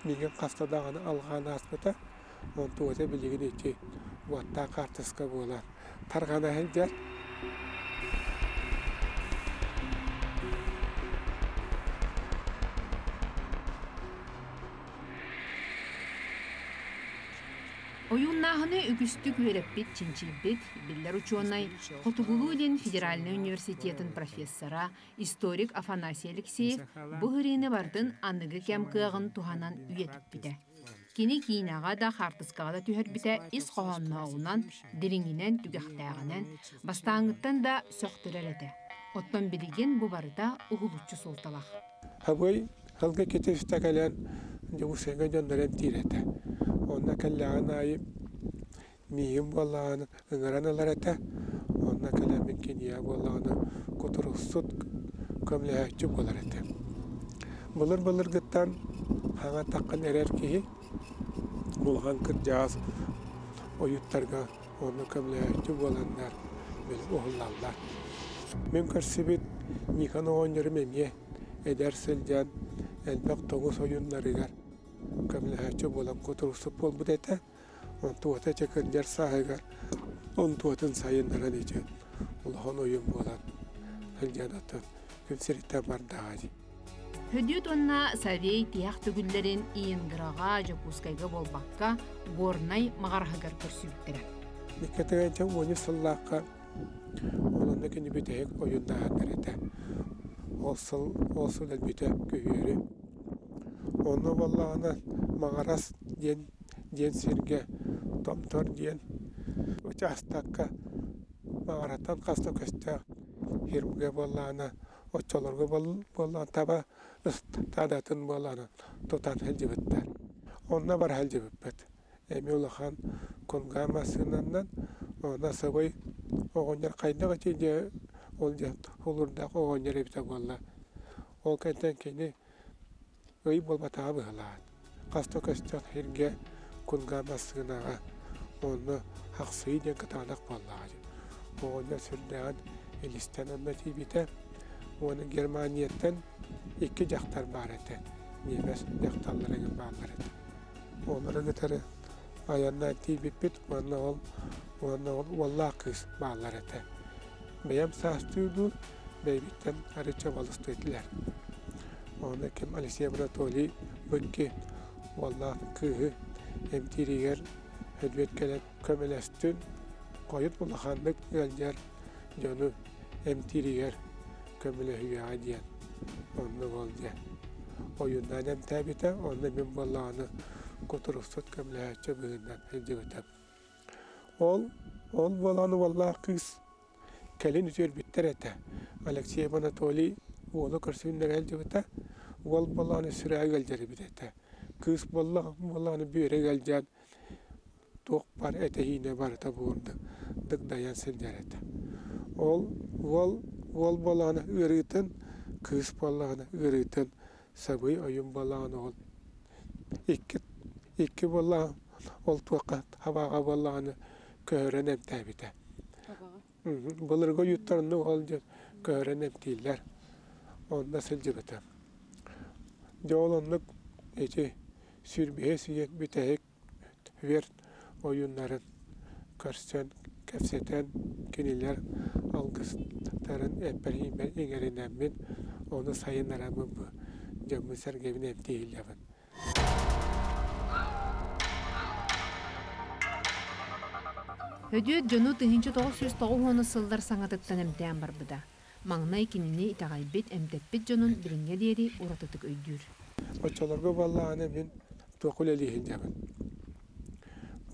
миигин хаста даҕаны алҕаан ааспыта. Онтугата билигин ити уоттаах хаартыска буолан тарҕана сылдьар. Ойууннааһыны үгүстүк үөрэппит, чинчийбит, биллэр учуонай, Хотугулуу-Илин федеральнай университетын профессора, историк Афанасий Алексеев бу ырыаны бардын аныгы кэм кыаҕын туһанан үйэтиппитэ. Кини киинэҕэ да, хаартыскаҕа да түһэрбитэ ис хоһооннооҕунан, дириҥинэн, түгэхтээҕинэн, бастааҥҥыттан да сөхтөрөр этэ. Оттон билигин бу барыта уһулуччу суолталаах. Абый сылгы китистэ кэлэн Дьокуускайга дьоннор эмтиир этэ. Онно кэллэҕин аайы миигин буоллаҕына ыҥыран ылар этэ. Онно кэлэммин киниэхэ буоллаҕына кутуруксут көмөлөһөөччү буолар этэ. Былыр-былыргыттан хаҥа таххан эрэр киһи улахан кырдьаҕас ойуттарга онно көмөлөһөөччү буоланнар били уһуллаллар. Мин көрсүбүт Никон оҕонньорум эмиэ эдэр сылдьан элбэх тоҥус ойууннарыгар көмөлөһөөччү буолан кутуруксут буолбут этэ. Онтуота ити кырдьар сааһыгар онтуотун сайыннаран ити улахан ойуун буолан сылдьан атын күн сириттэн бардаҕа дии. Хөдүөт уонна Савей тиһэх төгүллэрин Иенграҕа, Дьокуускайга буолбакка, Горнай Маҕараһыгар көрсүбүттэрэ. Иккитигэнчэ уонус сыллаахха онно кини бүтэһик ойууннааһыннар этэ. Ол сыл ол сыл өлбүтэ күһүөрү. Онно буоллаҕына Маҕарас диэн диэн сиргэ Томтор диэн учаастакка Маҕараттан хас да көстөөх хирурга буоллаҕына оччолорго буоллаҕына таба ыстаадатын буоллаҕына тутан сылдьыбыттар. Онно бара сылдьыбыппыт. Эмиэ улахан кунгаа массыынанан онно сабай оҕонньор хайдах ити дьэ ол дьэ хулурдаах оҕонньор эбитэ буолла. Ол кэнтэн кини ый буолбатаҕа быһылаан. Хас да көстөх сиргэ кунгаа массыынаҕа онно хахсыы диэн кытаанах буоллаҕа дии. Оҕонньор сүрдээҕин илистэн онно тиийбитэ. Уонна Германияттан икки дьахтар баар этэ. Ньиэмэс дьахталлара эҥин бааллар этэ. Олору кытары айаннаан тиийбиппит уонна ол уонна ол уоллаах кыыс бааллар этэ. Бэйэм саастыы дуу, бэйэбиттэн арыычча балыстыы этилэр. Онно ким Алексей Анатолий бу икки уоллаах кыыһы эмтииригэр Өлбүөт кэлэн көмөлөстүн, хойут улаханнык ыалдьар дьону эмтииригэр көмөлөһүөҕэ диэн оннук ол диэн ойууннаан эмтээбитэ, онно мин буоллаҕына кутуруксут көмөлөһөөччү быһыынан сылдьыбытым. Ол ол буолан уоллаах кыыс кэлин үтүөрбүттэр этэ. Алексей Анатолий уолу көрсүннэрэ сылдьыбыта. Уол буоллаҕына сүрэҕэ ыалдьар эбит этэ. Кыыс буоллаҕына бүөрэ ыалдьан туох баар этэһиинэ барыта буурда дыгдайан сылдьар этэ. Ол уол уол буоллаҕына ыарыытын, кыыс буоллаҕына ыарыытын сабый ойуун буоллаҕына ол икки икки буоллаҕына ол туохха хабааҕа буоллаҕына көһөрөн эмтээбитэ. Былыргы ойууттар оннук ол диэн көһөрөн эмтииллэр. Онно сылдьыбыта. Дьэ ол оннук ити сүүрбэһис үйэ бүтэһик Верт ойууннарын көрсөн, кэпсэтэн, кинилэр алгыстарын эппэр-ииммэр иҥэринэммин, ону сайыннараммын бу дьоммун-сэргэбин Хөдүөт дьону 1990 сыллар саҥатыттан эмтээн барбыта. Маҥнай кинини итэҕэйбит, эмтэппит дьонун билиҥҥэ диэри уратытык өйдүүр. Оччолорго буоллаҕына мин туохха үлэлии сылдьабын?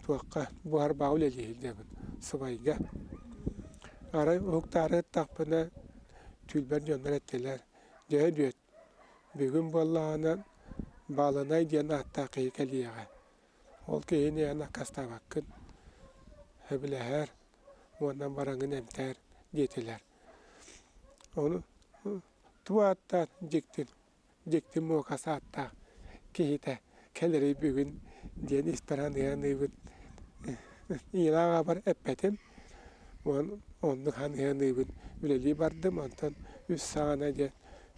Туохха буһарбаҕа үлэлии сылдьабын, сыбайга. Арай уһуктаары ыттахпына түүлбэр дьоннор эттилэр, дьэ Өдүөт, бүгүн буоллаҕына Баалынай диэн ааттаах киһи кэлиэҕэ. Ол киһини эн аккаастаабаккын, сөбүлэһэр уонна бараҥын эмтээр диэтилэр. Ону туу ааттаах дьиктин, дьикти муокас ааттаах киһитэ кэлэрий бүгүн диэн испэр аныаныыбын. Ийэлээх аҕабар эппэтим. Уон оннук аныаныыбын. Үлэлии бардым, онтон үс саҕана диэн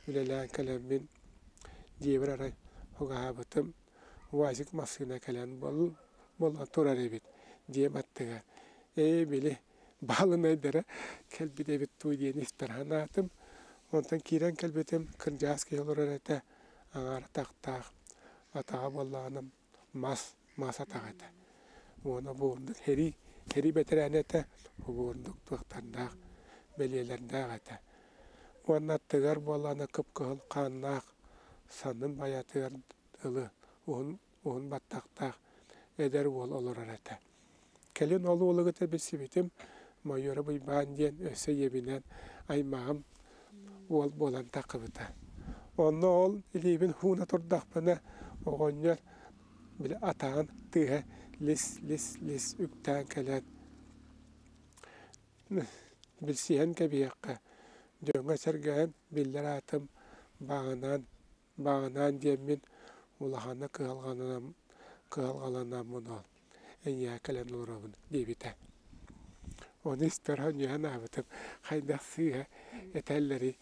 үлэлээн кэлэммин дьиэбэр арай угаһаабытым. УАЗик массыына кэлэн буолан турар эбит дьиэм аттыгар. Ээ, били баалынайдара кэлбит эбит дуу диэн испэр санаатым. Онтон киирэн кэлбитим, кырдьаҕас киһи олорор этэ, аҥаар атахтаах, атаҕа буоллаҕына мас, мас атах этэ. Уонна бу ордук сэрии, сэрии бэтэрээнэ этэ, бу ордук туохтардаах, бэлиэлэрдээх этэ. Уонна аттыгар буоллаҕына кып-кыһыл хааннаах саннын байатыгар дылы уһун, уһун баттахтаах эдэр уол олорор этэ. Кэлин ол уолу кытта билсибитим, Майора Уйбаан диэн өссө ийэбинэн аймаҕым уол буолан таххыбыта. Онно ол илиибин ууна турдахпына оҕонньор били атаҕын тыаһа лис-лис-лис үктээн кэлэн билсиһэн кэбиһиэххэ, дьоҥҥо-сэргэҕэ биллэр аатым баҕанан Баҕанаан диэммин улаханнык кыһалҕаланаммын ол эйиэхэ кэлэн олоробун диэбитэ. Ону испэр сонньуйан аабытым хайдах сыыһа этэллэрий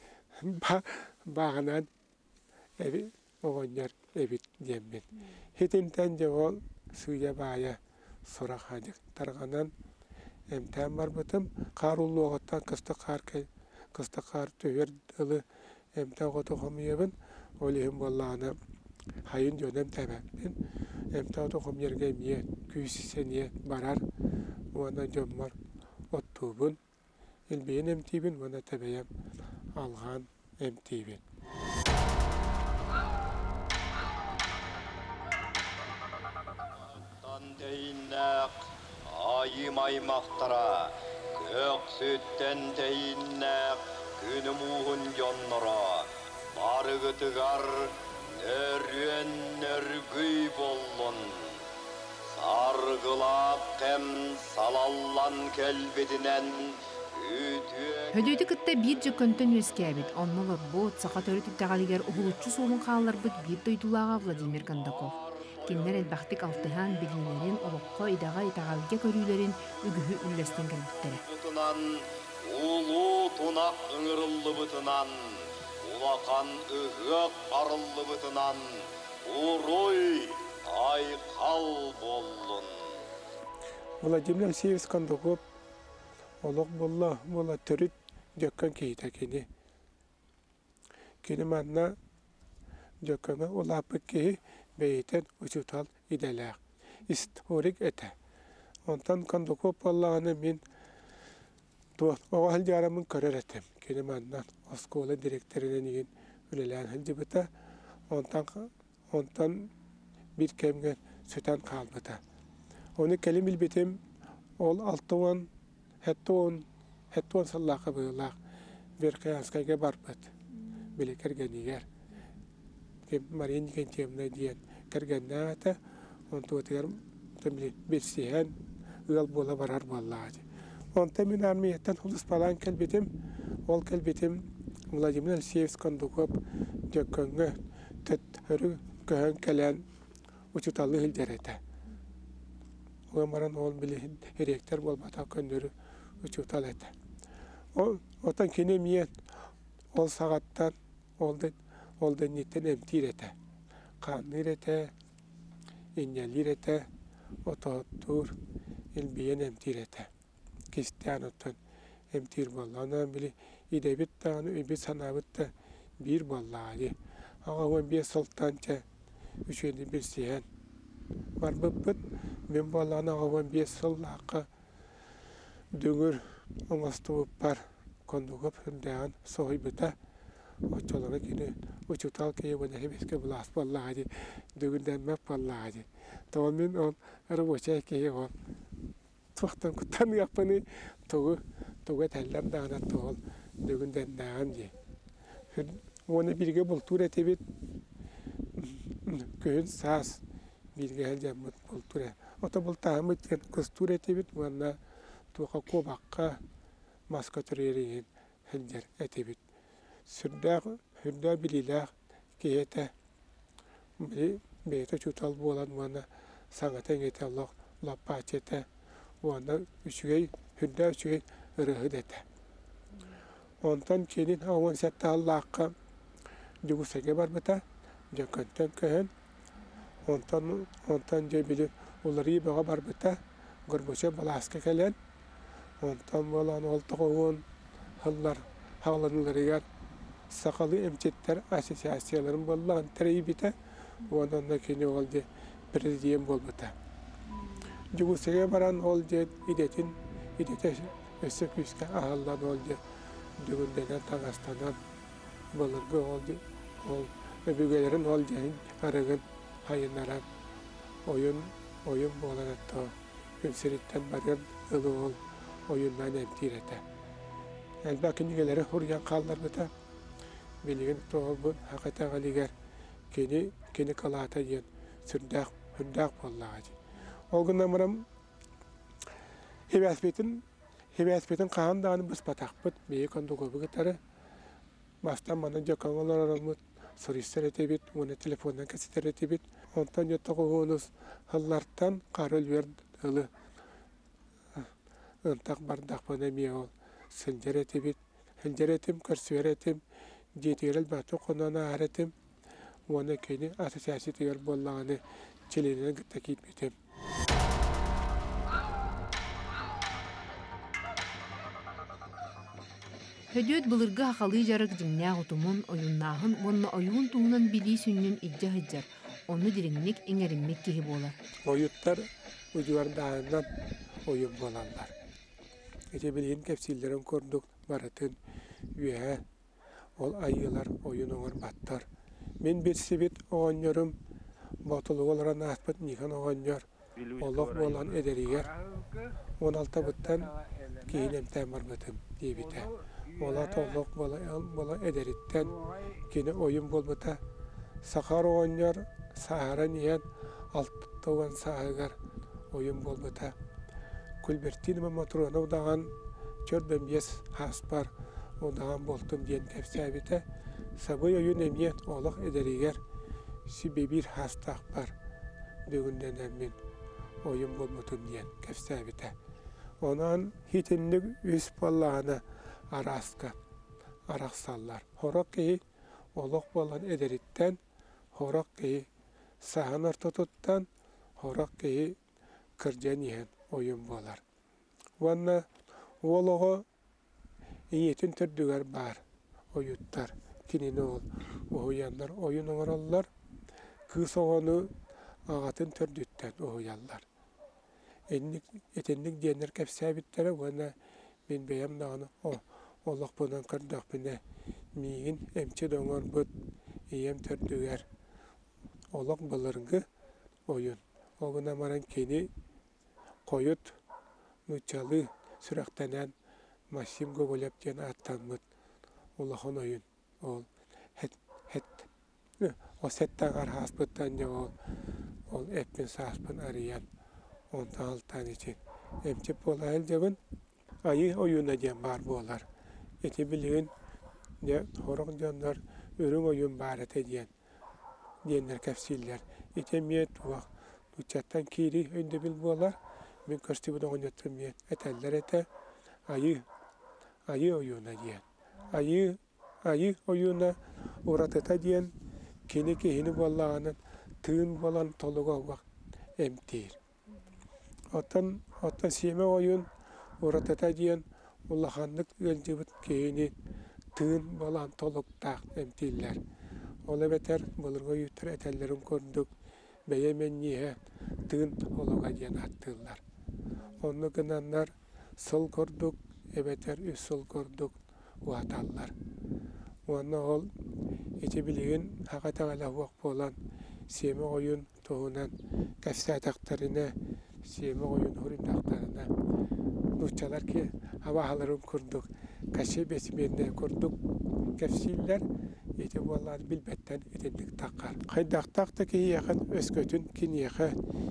баҕанаан оҕонньор эбит диэммин. Итинтэн дьэ ол сыыйа-баайа сурах тарҕанан эмтээн барбытым. Хаар ууллуоҕуттан кыстык хаар кыстык хаар түһүөр дылы эмтээх оту хомуйабын. Ол иһин буоллаҕына хайын дьону эмтээбэппин. Эмтээх оту хомуйарга эмиэ күүс-сэниэ барар уонна дьоммор оттуубун. Илбийэн эмтиибин уонна тэбэйэм алҕаан эмтиибин. Тэйиннээх айым аймахтара, көхсүттэн тэйиннээх күнүм ууһун дьонноро, барыгытыгар нөрүөн нөргүй буоллун! Саргылаах кэм салаллан кэлбитинэн үтүө Хөдүөтү кытта биир дьөккөнтөн үөскээбит, онно олорбут, саха төрүт итэҕэлигэр уһулуччу суолун хаалларбыт биир дойдулааҕа Владимир Кондаков. Кинилэр элбэхтик алтыһан, билиилэрин, олоххо, идэҕэ, итэҕэлгэ көрүүлэрин үгүһү үллэстэн кэлбиттэрэ. Улуу тунах ыҥырыллыбытынан, улахан ыһыах арыллыбытынан уруй айхал буоллун! Владимир Алексеевич Кондаков олох буолла буола төрүт дьөккөн киһитэ кини. Кини манна Дьөккөҥө улааппыт киһи бэйэтин учуутал идэлээх, историк этэ. Онтон Кондаков буоллаҕына мин туох оҕо сылдьаарыммын көрөр этим. Кини манна оскуола дириэктэринэн игин үлэлээн сылдьыбыта. Онтон онтон биир кэмҥэ сүтэн хаалбыта. Ону кэлин билбитим ол 60 70 70 сыллаахха быһыылаах Верхоянскайга барбыт били кэргэнигэр Мария Никитична диэн кэргэннээх этэ. Онтуотугар билсиһэн ыал буола барар буоллаҕа дии. Онтон мин армияттан сулууспалаан кэлбитим. Ол кэлбитим Владимир Алексеевич Кондуков Дьөккөҥҥө төттөрү көһөн кэлэн учууталлыы сылдьар этэ. Ол баран ол били ректор буолбатах көннөрү учуутал этэ. Оттон кини эмиэ ол саҕаттан ол да ол да инниттэн эмтиир этэ. Хаанныыр этэ, инньэлиир этэ, отоһуттуур, илбийэн эмтиир этэ. Кистээн оттон эмтиир буолла. Онон били идэбит даҕаны, өйбүт-санаабыт да биир буоллаҕа дии. 85 сылтан чэ үчүгэйдик билсиһэн барбыппыт. Мин буоллаҕына 85 сыллаахха Дүҥүр оҥостубуппар Кондуков сүрдээҕин соһуйбута. Оччолорго кини учуутал киһи уонна сэбиэскэй былаас буоллаҕа дии, дүҥүрдэммэт буоллаҕа дии. Тоҕо мин ол рабочай киһи ол туохтан куттаныахпыный, тугу тугу этэллэр даҕаны ол дүҥүрдэннэҕим дии. Уонна бииргэ бултуур этибит, күһүн саас бииргэ сылдьаммыт бултуур Ото бултааһыммыт диэн кустуур этибит уонна туохха куобахха маска төрүөр иһин сылдьар этибит. Сүрдээх сүрдээх билиилээх киһи этэ. Били бэйэтэ учуутал буолан уонна саҥата-иҥэтэ олох лаппааччы этэ уонна үчүгэй сүрдээх үчүгэй ырыаһыт этэ. Онтон киинин 17 сыллаахха Дьокуускайга барбыта, Дьөккөнтөн көһөн Онтон онтон дьэ били уларыйыы бөҕө барбыта, Горбачев былааска кэлэн, онтон буолан ол тоҕуһун сыллар хааланыыларыгар сахалыы эмчиттэр ассоциацияларын буоллаҕын тэрийбитэ уонна онно кини ол дьэ президент буолбута. Дьокуускайга баран ол дьэ идэтин идэтэ өссө күүскэ аһыллан ол дьэ дүгүрдэнэн таҥастанан былыргы ол ол өбүгэлэрин ол дьэһин арыгын хайыннаран ойун ойун буолан ото күн сириттэн барыан ылы ол ойуннаан эмтиир этэ. Элбэх кинигэлэри суруйан хаалларбыта. Билигин туолбут саха итэҕэлигэр кини кини кылаата диэн сүрдээх сүрдээх буоллаҕа дии. Ол гынан баран Хибээспитин хибээспитин хаһан даҕаны быспатахпыт. Биһиги кондугубу кытары бастаан манна дьокоҥҥо олоророммут суруйсар этибит уонна телефонунан кэпсэтэр этибит. Онтон дьэ тоҕуһуонус сыллартан хара өлүөр дылы ынтах бардахпына эмиэ ол сылдьар этибит. Сылдьар этим, көрсүһэр этим, дьиэтигэр элбэхтик хонон ааһар этим уонна кини ассоциациятыгар буоллаҕына чилиэнинэн кытта киирбитим. Хөдүөт былыргы сахалыы дьарык дьиҥнээх утумун, ойууннааһын уонна ойуун туһунан билии сүнньүн илдьэ сылдьар, ону дириҥник иҥэриммит киһи буолар. Ойуттар удьуордааһынынан ойуун буолаллар. Ити билигин кэпсииллэрин курдук барытын үөһэ ол айыылар ойуун оҥорботтор. Мин билсибит оҕонньорум Боотулуга олорон ааспыт Никон оҕонньор олох буолан эдэригэр 16-быттан киһини эмтээн барбытым диэбитэ. Ол аата олох буола, буола эдэриттэн кини ойуун буолбута. Сахар оҕонньор сааһыран иһэн 60 сааһыгар ойуун буолбута. Кульбертинова Матрона удаҕан чөрбөмбиэс ааспар удаҕан буолтум диэн кэпсээбитэ. Сабый ойуун эмиэ олох эдэригэр сибибиир хаастаахпар бүгүннэнэммин ойуун буолбутум диэн кэпсээбитэ. Онон итинник үс буоллаҕына арааска арахсаллар. Сорох киһи олох буолан эдэриттэн, сорох киһи саһан ортотуттан, сорох киһи кырдьан иһэн ойуун буолар. Уонна уол оҕо ийэтин төрдүгэр баар ойуттар кинини ол уһуйаннар ойуун оҥороллор, кыыс оҕону аҕатын төрдүттэн уһуйаллар. Инник итинник диэннэр кэпсээбиттэрэ уонна мин бэйэм даҕаны олохпунан көрдөхпүнэ миигин эмчит оҥорбут ийэм төрдүгэр олох былыргы ойуун. Ол гынан баран кини хойут нууччалыы сүрэхтэнэн Максим Гоголев диэн ааттаммыт улахан ойуун. Ол хэт хэт ол сэттэҕэр ааспыттан дьэ ол ол эппин сааспын арыйан онтон алтаан ити эмчит буола сылдьабын. Айыы ойууна диэн баар буолар. Ити билигин дьэ сорох дьоннор үрүҥ ойуун баар этэ диэн диэннэр кэпсииллэр. Ити эмиэ туох нууччаттан киирии өйдөбүл буолар. Мин көрсүбүт оҕонньоттор эмиэ этэллэр этэ айыы айыы ойууна диэн. Айыы айыы ойууна уратыта диэн кини киһини буоллаҕына тыын буолан толуга уох эмтиир. Оттон оттон сиэмэ ойуун уратыта диэн улаханнык ыалдьыбыт киһини тыын буолан толуктаах эмтииллэр. Ол эбэтэр былыргы ойууттар этэллэрин курдук бэйэ мэнньиэһэ тыын олуга диэн ааттыыллар. Оннук гынаннар. сыл курдук эбэтэр үс сыл курдук уһаталлар. Уонна ол ити билигин саха итэҕэлэ суох буолан сиэмэх ойуун туһунан кэпсээтэхтэринэ, сиэмэх ойуун суруйдахтарына нууччалар абааһыларын курдук кащей бессмертный курдук кэпсииллэр. Ити буоллаҕына билбэттэн итинник таххар. Хайдахтаах да киһиэхэ өскөтүн киниэхэ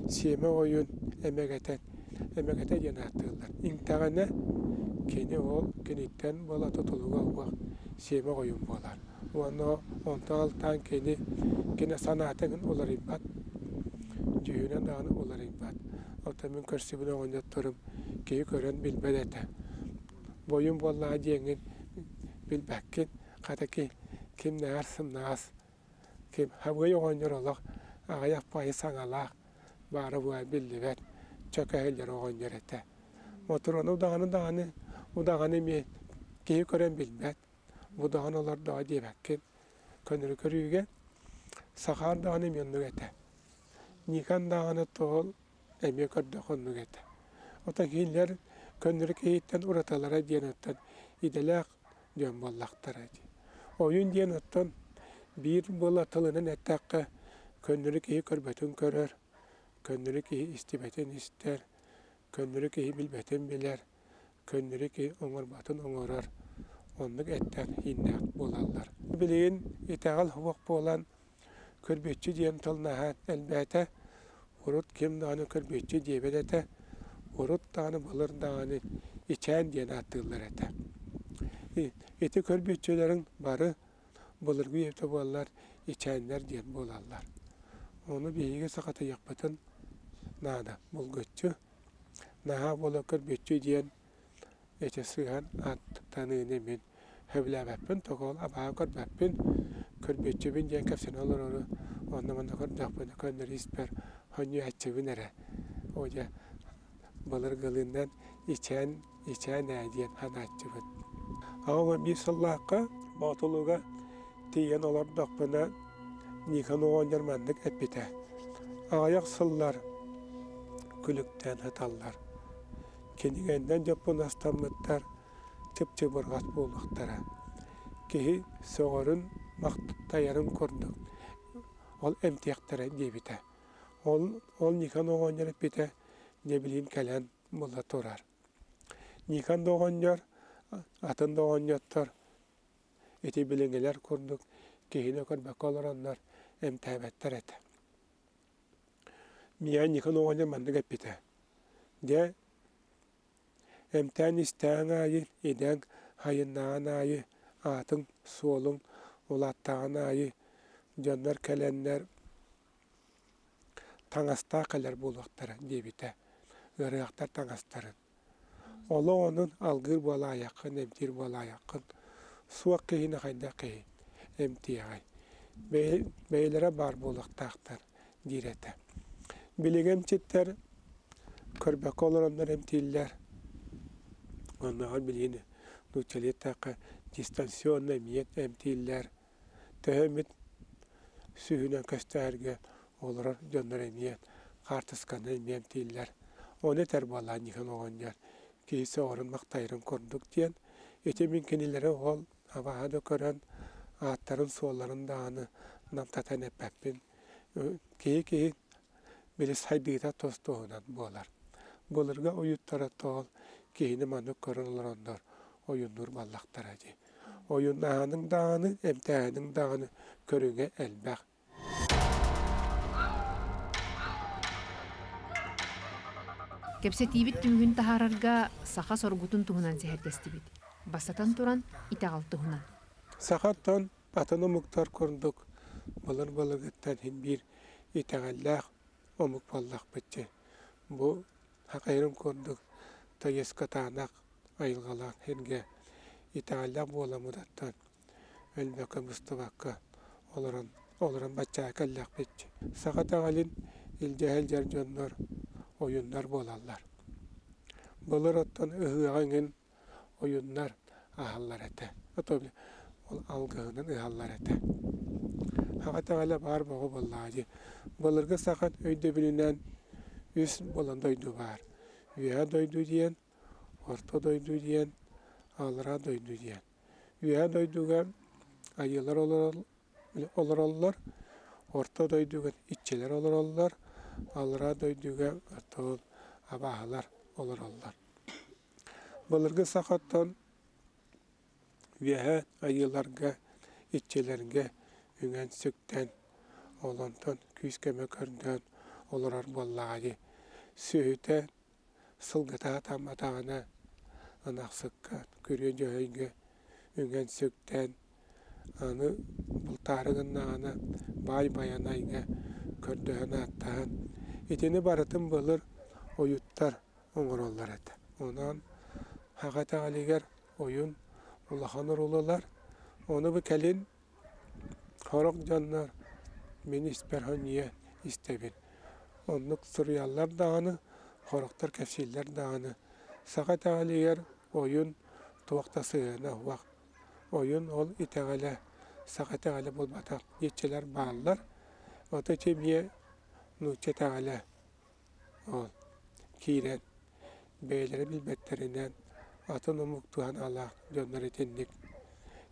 сиэмэх ойуун эмэгэтэн эмэгэтэ диэн ааттыыллар. Иҥтэҕинэ кини ол киниттэн буола тутулуга суох сиэмэх ойуун буолар. Уонна онтон алтаан кини кини санаата игин уларыйбат, дьүһүнэ даҕаны уларыйбат. Оттон мин көрсүбүт оҕонньотторум киһи көрөн билбэт этэ. Бойум буоллаҕа диэҥҥин билбэккин, хата кимнээҕэр сымнаҕас, ким хабыай оҕонньор олох аҕыйах баайы саҥалаах, баара буолан биллибэт чөкөһүллэр оҕонньор этэ. Мотуруона удаҕаны даҕаны, удаҕаны эмиэ киһи көрөн билбэт, бу даҕаны олордоҕо диэбэккин. Көнөрү көрүүгэ Сахаар даҕаны эмиэ оннук этэ. Никон даҕаны тоҕол эмиэ көрдөх оннук этэ. Оттон кинилэр көннөрү киһиттэн уратылара диэн оттон идэлээх дьон буоллахтара дии. Ойуун диэн оттон биир буола тылынан эттэххэ, көннөрү киһи көрбөтүн көрөр, көннөрү киһи истибэтин истэр, көннөрү киһи билбэтин билэр, көннөрү киһи оҥорботун оҥорор, оннук эттээх ииннээх буолаллар. Билигин итэҕэл суох буолан, көрбүөччү диэн тыл наһаа элбээтэ. Урут ким даҕаны көрбүөччү диэбэт этэ. Урут даҕаны былыр даҕаны ичээн диэн ааттыыллар этэ. Ити көрбүөччүлэриҥ бары былыргы үйэтэ буоллар ичээннэр диэн буолаллар. Ону биһиги сахатыйыахпытын наада булгуччу. Наһаа буола көрбүөччү диэн ити сыһан аттаныыны мин сөбүлээбэппин, тоҕо абааһы көрбөппүн, көрбүөччүбүн диэн кэпсэнэ олорору онно-манна көрдөхпүнэ көннөрү испэр сонньуйааччыбын эрэ. Оо дьэ, былыргылыынан ичээн, ичээн ээ диэн санааччыбын. Аҕам биир сыллаахха Боотулуга тиийэн олордохпуна Никон оҕонньор маннык эппитэ: «Аҕыйах сыллар күлүктээн сыталлар. Кинигэннэн дьоппун астаммыттар чып-чыбырҕас буолуохтара. Киһи сөҕөрүн, махтайарын курдук ол эмтиэхтэрэ» диэбитэ. Ол, ол Никон оҕонньор эппитэ дьэ билигин кэлэн була турар. Никон да оҕонньор, атын да оҕонньоттор ити билиҥҥилэр курдук киһини көрбөккө олороннор эмтээбэттэр этэ. Миэхэ Никон оҕонньор маннык эппитэ: «Дьэ, эмтээн истэҕиҥ аайы, идэҥ хайыннаҕын аайы, аатыҥ, суолуҥ улааттаҕын аайы дьоннор кэлэннэр таҥастаах кэлэр буолуохтара» диэбитэ, ыарыһахтар таҥастарын. Олох онон алгыыр буолаайаххын, эмтиир буолаайаххын, суох киһини хайдах киһи эмтиэҕэй, бэйэлэрэ баар буолуохтаахтар диир этэ. Билигин эмчиттэр көрбөккө олороннор эмтииллэр. Оннооҕор билигин нууччалыы эттэххэ дистанционно эмиэ эмтииллэр. Төһө эмит сүүһүнэн көстөөргө олорор дьоннор эмиэ хаартысканы эмиэ эмтииллэр. Ону этэр буоллаҕа Никон оҕонньор киһи сөҕөрүн-махтайарын курдук диэн. Ити мин кинилэри ол абааһы да көрөн ааттарын-суолларын даҕаны намтатан эппэппин. Киһи-киһи били сайдыыта тус-туһунан буолар. Былыргы ойууттара тоол киһини маннык көрөн олороннор ойууннуур буоллахтара дии. Ойууннааһыныҥ даҕаны, эмтээһиниҥ даҕаны көрүҥэ элбэх. Кэпсэтиибит түмүгүн таһаарарга саха соргутун туһунан сэһэргэстибит. Бастатан туран, итэҕэл туһунан. Сахаттан атын омуктар курдук былыр-былыргыттан иһин биир итэҕэллээх омук буоллахпыт дии. Бу хахайрым курдук тойоскотаанах айылҕалаах сиргэ итэҕэллээх буоламмытыттан өлбөккө быстыбакка олорон олорон баччаа кэллэхпит. Саха итэҕэлин илдьэ сылдьар дьоннор ойуннар буолаллар. Былыр оттон ыһыаҕа эҥин ойуннар аһаллар этэ. Ол алгыһынан ыһаллар этэ. Саха итэҕэлэ баар бөҕө буоллаҕа дии. Былыргы саха өйдөбүлүнэн үс буолан дойду баар. Үөһэ дойду диэн, Орто дойду диэн, аллараа дойду диэн. Үөһээ дойдуга айыылар олороллор, орто дойдуга иччилэр олороллор, аллараа дойдуга оттон абааһылар олороллор. Былыргы сахаттан үөһээ айыыларга, иччилэргэ үҥэн-сүктэн, олонтон күүс-көмө көрдөөн олорор буоллаҕа дии. Сүөһүтэ сылгыта сатамматаҕына ынахсыкка, күрүө дьөһөйгө үҥэн-сүктэн, аны бултаары гыннаҕына баай байанайга көрдөһөн-ааттаһан итини барытын былыр ойуттар оҥороллор этэ. Онон саха итэҕэлигэр ойун улахан оруолу ылар. Ону бу кэлин сорох дьоннор мин испэр сонньуйа истэбин. Оннук суруйаллар даҕаны, сорохтор кэпсииллэр даҕаны. Саха итэҕэлигэр ойун туох да сыһыана суох. Ойун ол итэҕэлэ саха итэҕэлэ буолбатах диэччилэр бааллар. Ото ити эмиэ нуучча итэҕэлэ ол киирэн бэйэлэрэ билбэттэринэн атын омук туһанаалаах дьоннор итинник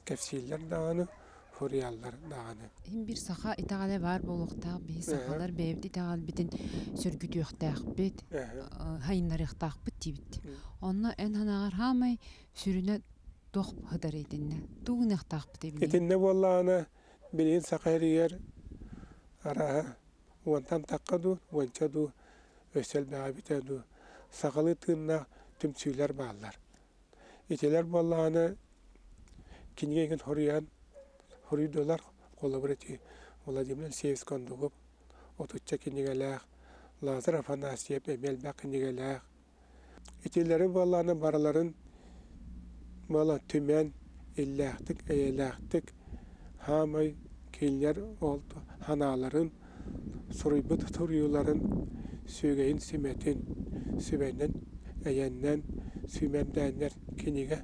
кэпсииллэр даҕаны, суруйаллар даҕаны. Иһин биир саха итэҕэлэ баар буолуохтаах. Биһи сахалар бэйэбит итэҕэлбитин сөргүтүөхтээхпит, хайыннарыахтаахпыт диибит. Онно эн санааҕар хаамай сүрүнэ туох сытар итиннэ? Тугу гыныахтаахпытый билигин? Итиннэ буоллаҕына билигин саха сиригэр арааһа уонтан тахха дуу, уонча дуу, өссө элбэҕи эбитэ дуу, сахалыы тыыннаах түмсүүлэр бааллар. Итилэр буоллаҕына кинигэ игин хоруйан хоруйдулар. Холобур ити Владимир Алексеевич Кондугов отучча кинигэлээх, Лазарь Афанасьев эмиэ элбэх кинигэлээх. Итилэри буоллаҕына барыларын буола түмэн, иллээхтик, эйэлээхтик хаамай кинилэр ол санааларын, суруйбут суруйууларын сүөгэйин сүмэтин сүбэнэн, эйэннэн сүүмэрдээннэр кинигэ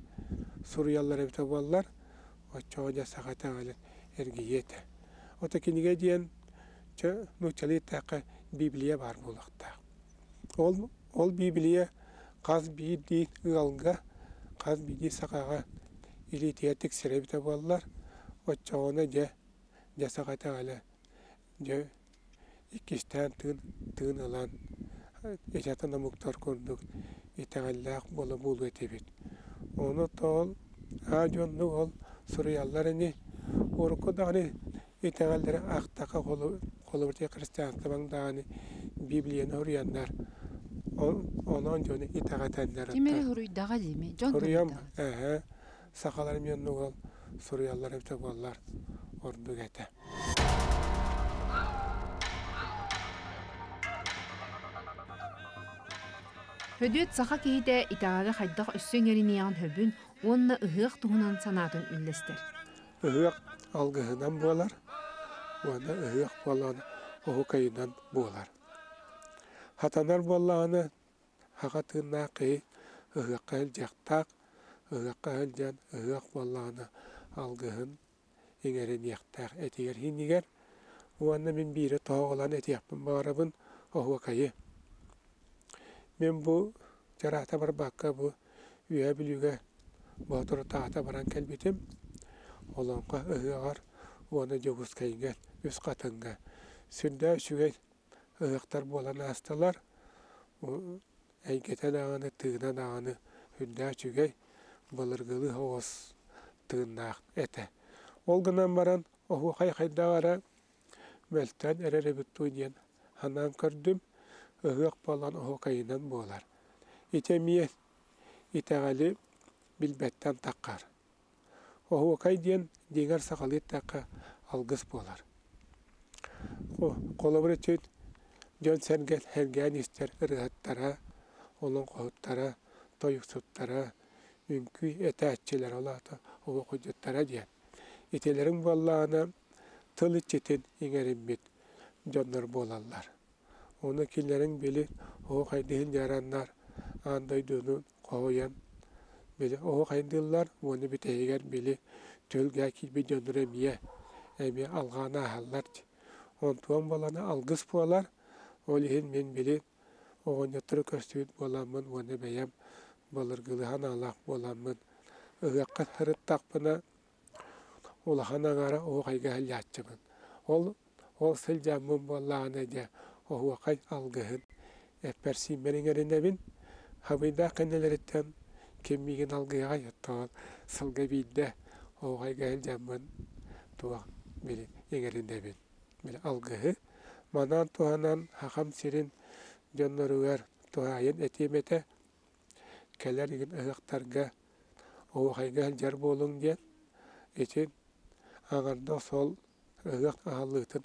суруйаллар эбитэ буоллар, оччоҕо дьэ саха итэҕэлин эргийиэ этэ. Ото кинигэ диэн чэ нууччалыы эттэххэ Библия баар буолуохтаах. Ол, ол Библия хас биирдии ыалга, хас биирдии сахаҕа илиитигэр тиксэрэ эбитэ буоллар, оччоҕуна дьэ, дьэ саха итэҕэлэ дьэ иккистээн тыын, тыын ылан ити омуктар курдук итэҕэллээх буола буолуо этибит. Ону тоол аа дьоннук ол суруйаллар ини урукку даҕаны итэҕэллэри аахтахха холобур христианствоҥ даҕаны Библияны суруйаннар онон дьону итэҕэтэннэр Ким эрэ суруйдаҕа дии дьон суруйам эһэ сахалар эмиэ оннук ол суруйаллар эбитэ буоллар ордук этэ. Хөдүөт саха киһитэ итэҕэли хайдах өссө иҥэриниэҕин сөбүн уонна ыһыах туһунан санаатын үллэстэр. Ыһыах алгыһынан буолар уонна ыһыах буолан оһукайынан буолар. Хатанар буоллаҕына хаха тыыннаах киһи ыһыахха сылдьыахтаах, ыһыахха сылдьан ыһыах буоллаҕына алгыһын иҥэриниэхтээх этигэр иһинигэр уонна мин биири тоһоҕолоон этиэхпин баҕарабын оһуокайы. Мин бу чараата барбакка бу Үөһээ Бүлүүгэ Боотурутааҕыта баран кэлбитим. Олоҥхо ыһыаҕар уонна Дьокуускайга Үс Хатыҥҥа сүрдээх үчүгэй ыһыахтар буолан аастылар. Эйгэтэ даҕаны, тыына даҕаны сүрдээх үчүгэй, былыргылыы соҕус тыыннаах этэ. Ол гынан баран оһуохай хайдах эрэ мөлтөөн эрэр эбит дуу диэн санаан көрдүм. Ыһыах буолан оһуокайынан буолар. Ити эмиэ итэҕэли билбэттэн таххар. Оһуокай диэн дьиҥэр сахалыы эттэххэ алгыс буолар. Холобур ити дьон-сэргэ сэргээн истэр ырыаһыттара, олоҥхоһуттара, тойуксуттара, үҥкүү этээччилэрэ, ол аата оһуокайдьыттара диэн. Итилэриҥ буоллаҕына тыл иччитин иҥэриммит дьоннор буолаллар. Ону кинилэриҥ били оһуохайдыһын дьараннар аан дойдуну хоһуйан били оһуохайдыыллар уонна бүтэһигэр били түһүлгэ киирбит дьоннор эмиэ эмиэ алҕаан ааһаллар. Онтуон буолана алгыс буолар. Ол иһин мин били оҕонньоттору көрсүбүт буоламмын уонна бэйэм Былыргылыы санаалаах буоламмын, ыһыахха сырыттахпына, улахан аҥаара оһуохайга сылдьааччыбын. Ол ол сылдьаммын буоллаҕына дьэ, оһуохай алгыһын эппэр-сииммэр иҥэринэбин. Хабыйдаах кэннилэриттэн ким миигин алгыаҕай, оттон сылга биирдэ оһуохайга сылдьаммын туох били иҥэринэбин. Били алгыһы манаан туһанан Сахам сирин дьонноругар туһаайан этиэм этэ, кэлэр игин ыһыахтарга оһуохайга сылдьар буолуҥ диэн. Ити аҥардас ол ыһыах аһыллыытын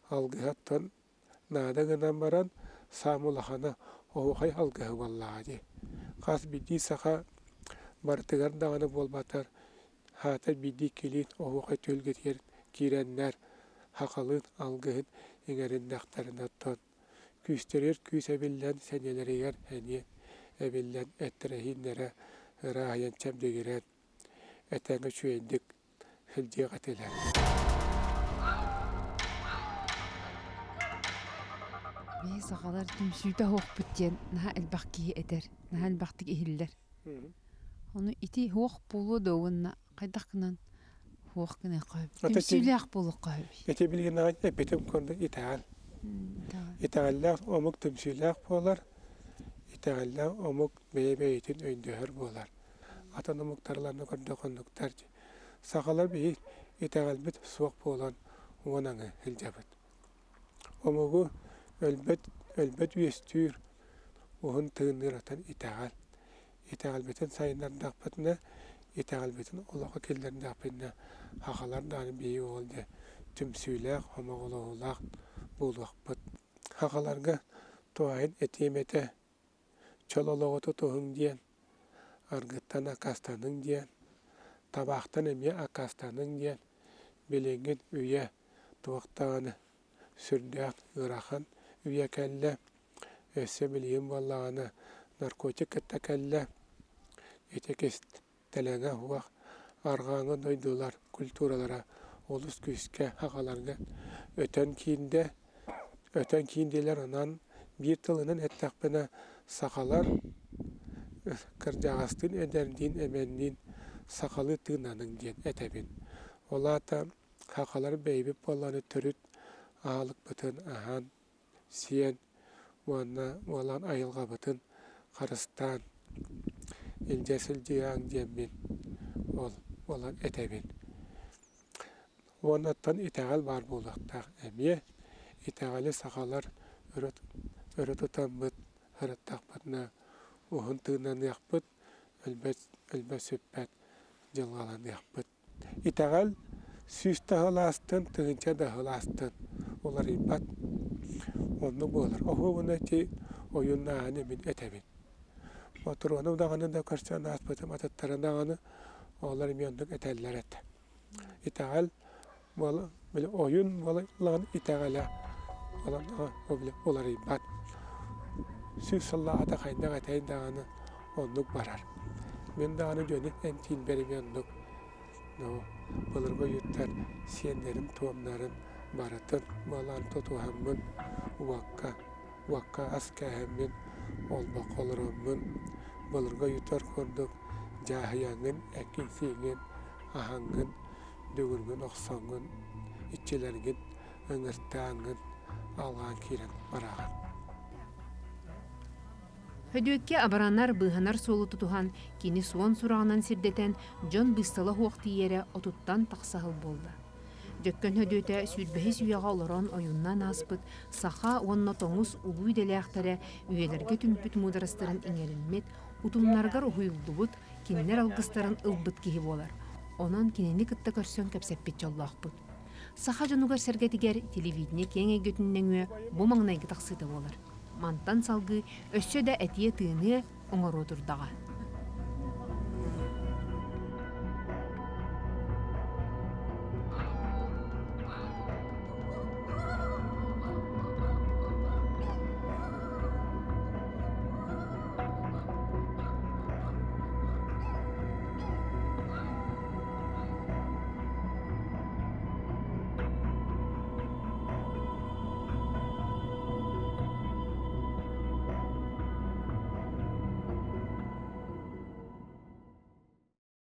алгыһаттан наада гынан баран, саам улахана оһуохай алгыһа буоллаҕа дии. Хас биирдии саха барытыгар даҕаны буолбатар, хаата биирдии килиин оһуохай түһүлгэтигэр киирэннэр сахалыын алгыһын иҥэриннэхтэринэ оттон күүстэригэр күүс эбиллэн, сэниэлэригэр эниэ эбиллэн, эттэрэһииннэрэ ырааһыйан чэбдигирэн, этэҥҥэ үчүгэйдик сылдьыах этилэр. Биһи сахалар түмсүүтэ оһохпут диэн наһаа элбэх киһи этэр, наһаа элбэхтик иһиллэр. Ону ити уох буолуо да уонна хайдах гынан уох гыныахха сөп. Түмсүүлээх буолуохха сөп. Ити билигин эппитим курдук итэҕэл. Итэҕэллээх омук түмсүүлээх буолар, итэҕэллээх омук бэйэ-бэйэтин өйдөһөр буолар. Атын омуктарларны көрдөх оннуктар. Сахалар биһи итэҕэлбит суох буолан уон аҥы сылдьабыт. Омугу өлбөт, өлбөт үөстүүр, уһун тыынныыр атын итэҕэл. Итэҕэлбитин сайыннардахпытына, итэҕэлбитин олоххо киллэрдэхпитинэ, сахалар даҕаны биһиги ол дьэ түмсүүлээх, сомоҕолоһуулаах буолуохпут. Сахаларга туһаайан этиэм этэ, чөл олоҕу тутуһуҥ диэн, аргыттан аккаастаныҥ диэн, табаахтан эмиэ аккаастаныҥ диэн, билиҥҥин үйэ туох даҕаны сүрдээх ыарахан үйэ кэллэ. Өссө билигин буоллаҕына наркотик кытта кэллэ. Ити кистэлэҥэ суох арҕааҥы дойдулар культуралара олус күүскэ аҕаларга өтөн киирдэ. Өтөн киирдилэр онон биир тылынан эттэхпинэ сахалар кырдьаҕастыын эдэрдиин эмэнниин сахалыы тыынаныҥ диэн этэбин. Ол аата сахалар бэйэбит буоллаҕына төрүт аһылыкпытын аһаан сиэн уонна уолан айылҕабытын харыстаан илдьэ сылдьыаҥ диэммин ол буолан этэбин. Уонна оттон итэҕэл баар буолуохтаах эмиэ. Итэҕэли сахалар өрө, өрө тутаммыт, сырыттахпытына уһун тыыннаныахпыт, өлбөт, өлбөт сүппэт дьылҕаланыахпыт. Итэҕэл сүүс да сыл аастын, тыһыынча да сыл аастын уларыйбат. Оннук буолар. Оһуобуна ити ойууннааһыны мин этэбин. Ботуруону даҕаны да көрсөн ааспытым атыттары даҕаны олор эмиэ оннук этэллэр этэ. Итэҕэл буола били ойуун буолан итэҕэлэ уларыйбат. Сүүс сыллааҕыта хайдах этэй даҕаны оннук барар. Мин даҕаны дьону эмтиирбэр эмиэ оннук былыргы ойууттар сиэннэрин туомнарын барытын буолан тутуһаммын уокка уокка ас кээһэммин олбоххо олороммун былыргы ойууттар курдук дьааһыйаҥҥын эккин-сииҥҥин аһаҥҥын дүҥүргүн охсоҥҥун иччилэргин ыҥыртааҥҥын алҕаан киирэн бараҕын. Хөдүөккэ абыранар, быыһанар суолу тутуһан, кини суон сураҕынан сирдэтэн, дьон быыстала суох тиийэрэ отуттан тахса сыл буолла. Дьөккөн Хөдүөтэ сүүрбэһис үйэҕэ олорон ойууннаан ааспыт саха уонна тоҥус улуу идэлээхтэрэ үйэлэргэ түмпүт муударастарын иҥэриммит, утумнарыгар уһуйуллубут, кинилэр алгыстарын ылбыт киһи буолар. Онон кинини кытта көрсөн кэпсэппит дьоллоохпут. Саха дьонугар-сэргэтигэр телевидение киэҥ эйгэтин нөҥүө бу маҥнайгы тахсыыта буолар. Мантан салгыы өссө да этиэ-тыыныа, оҥоруо турдаҕа.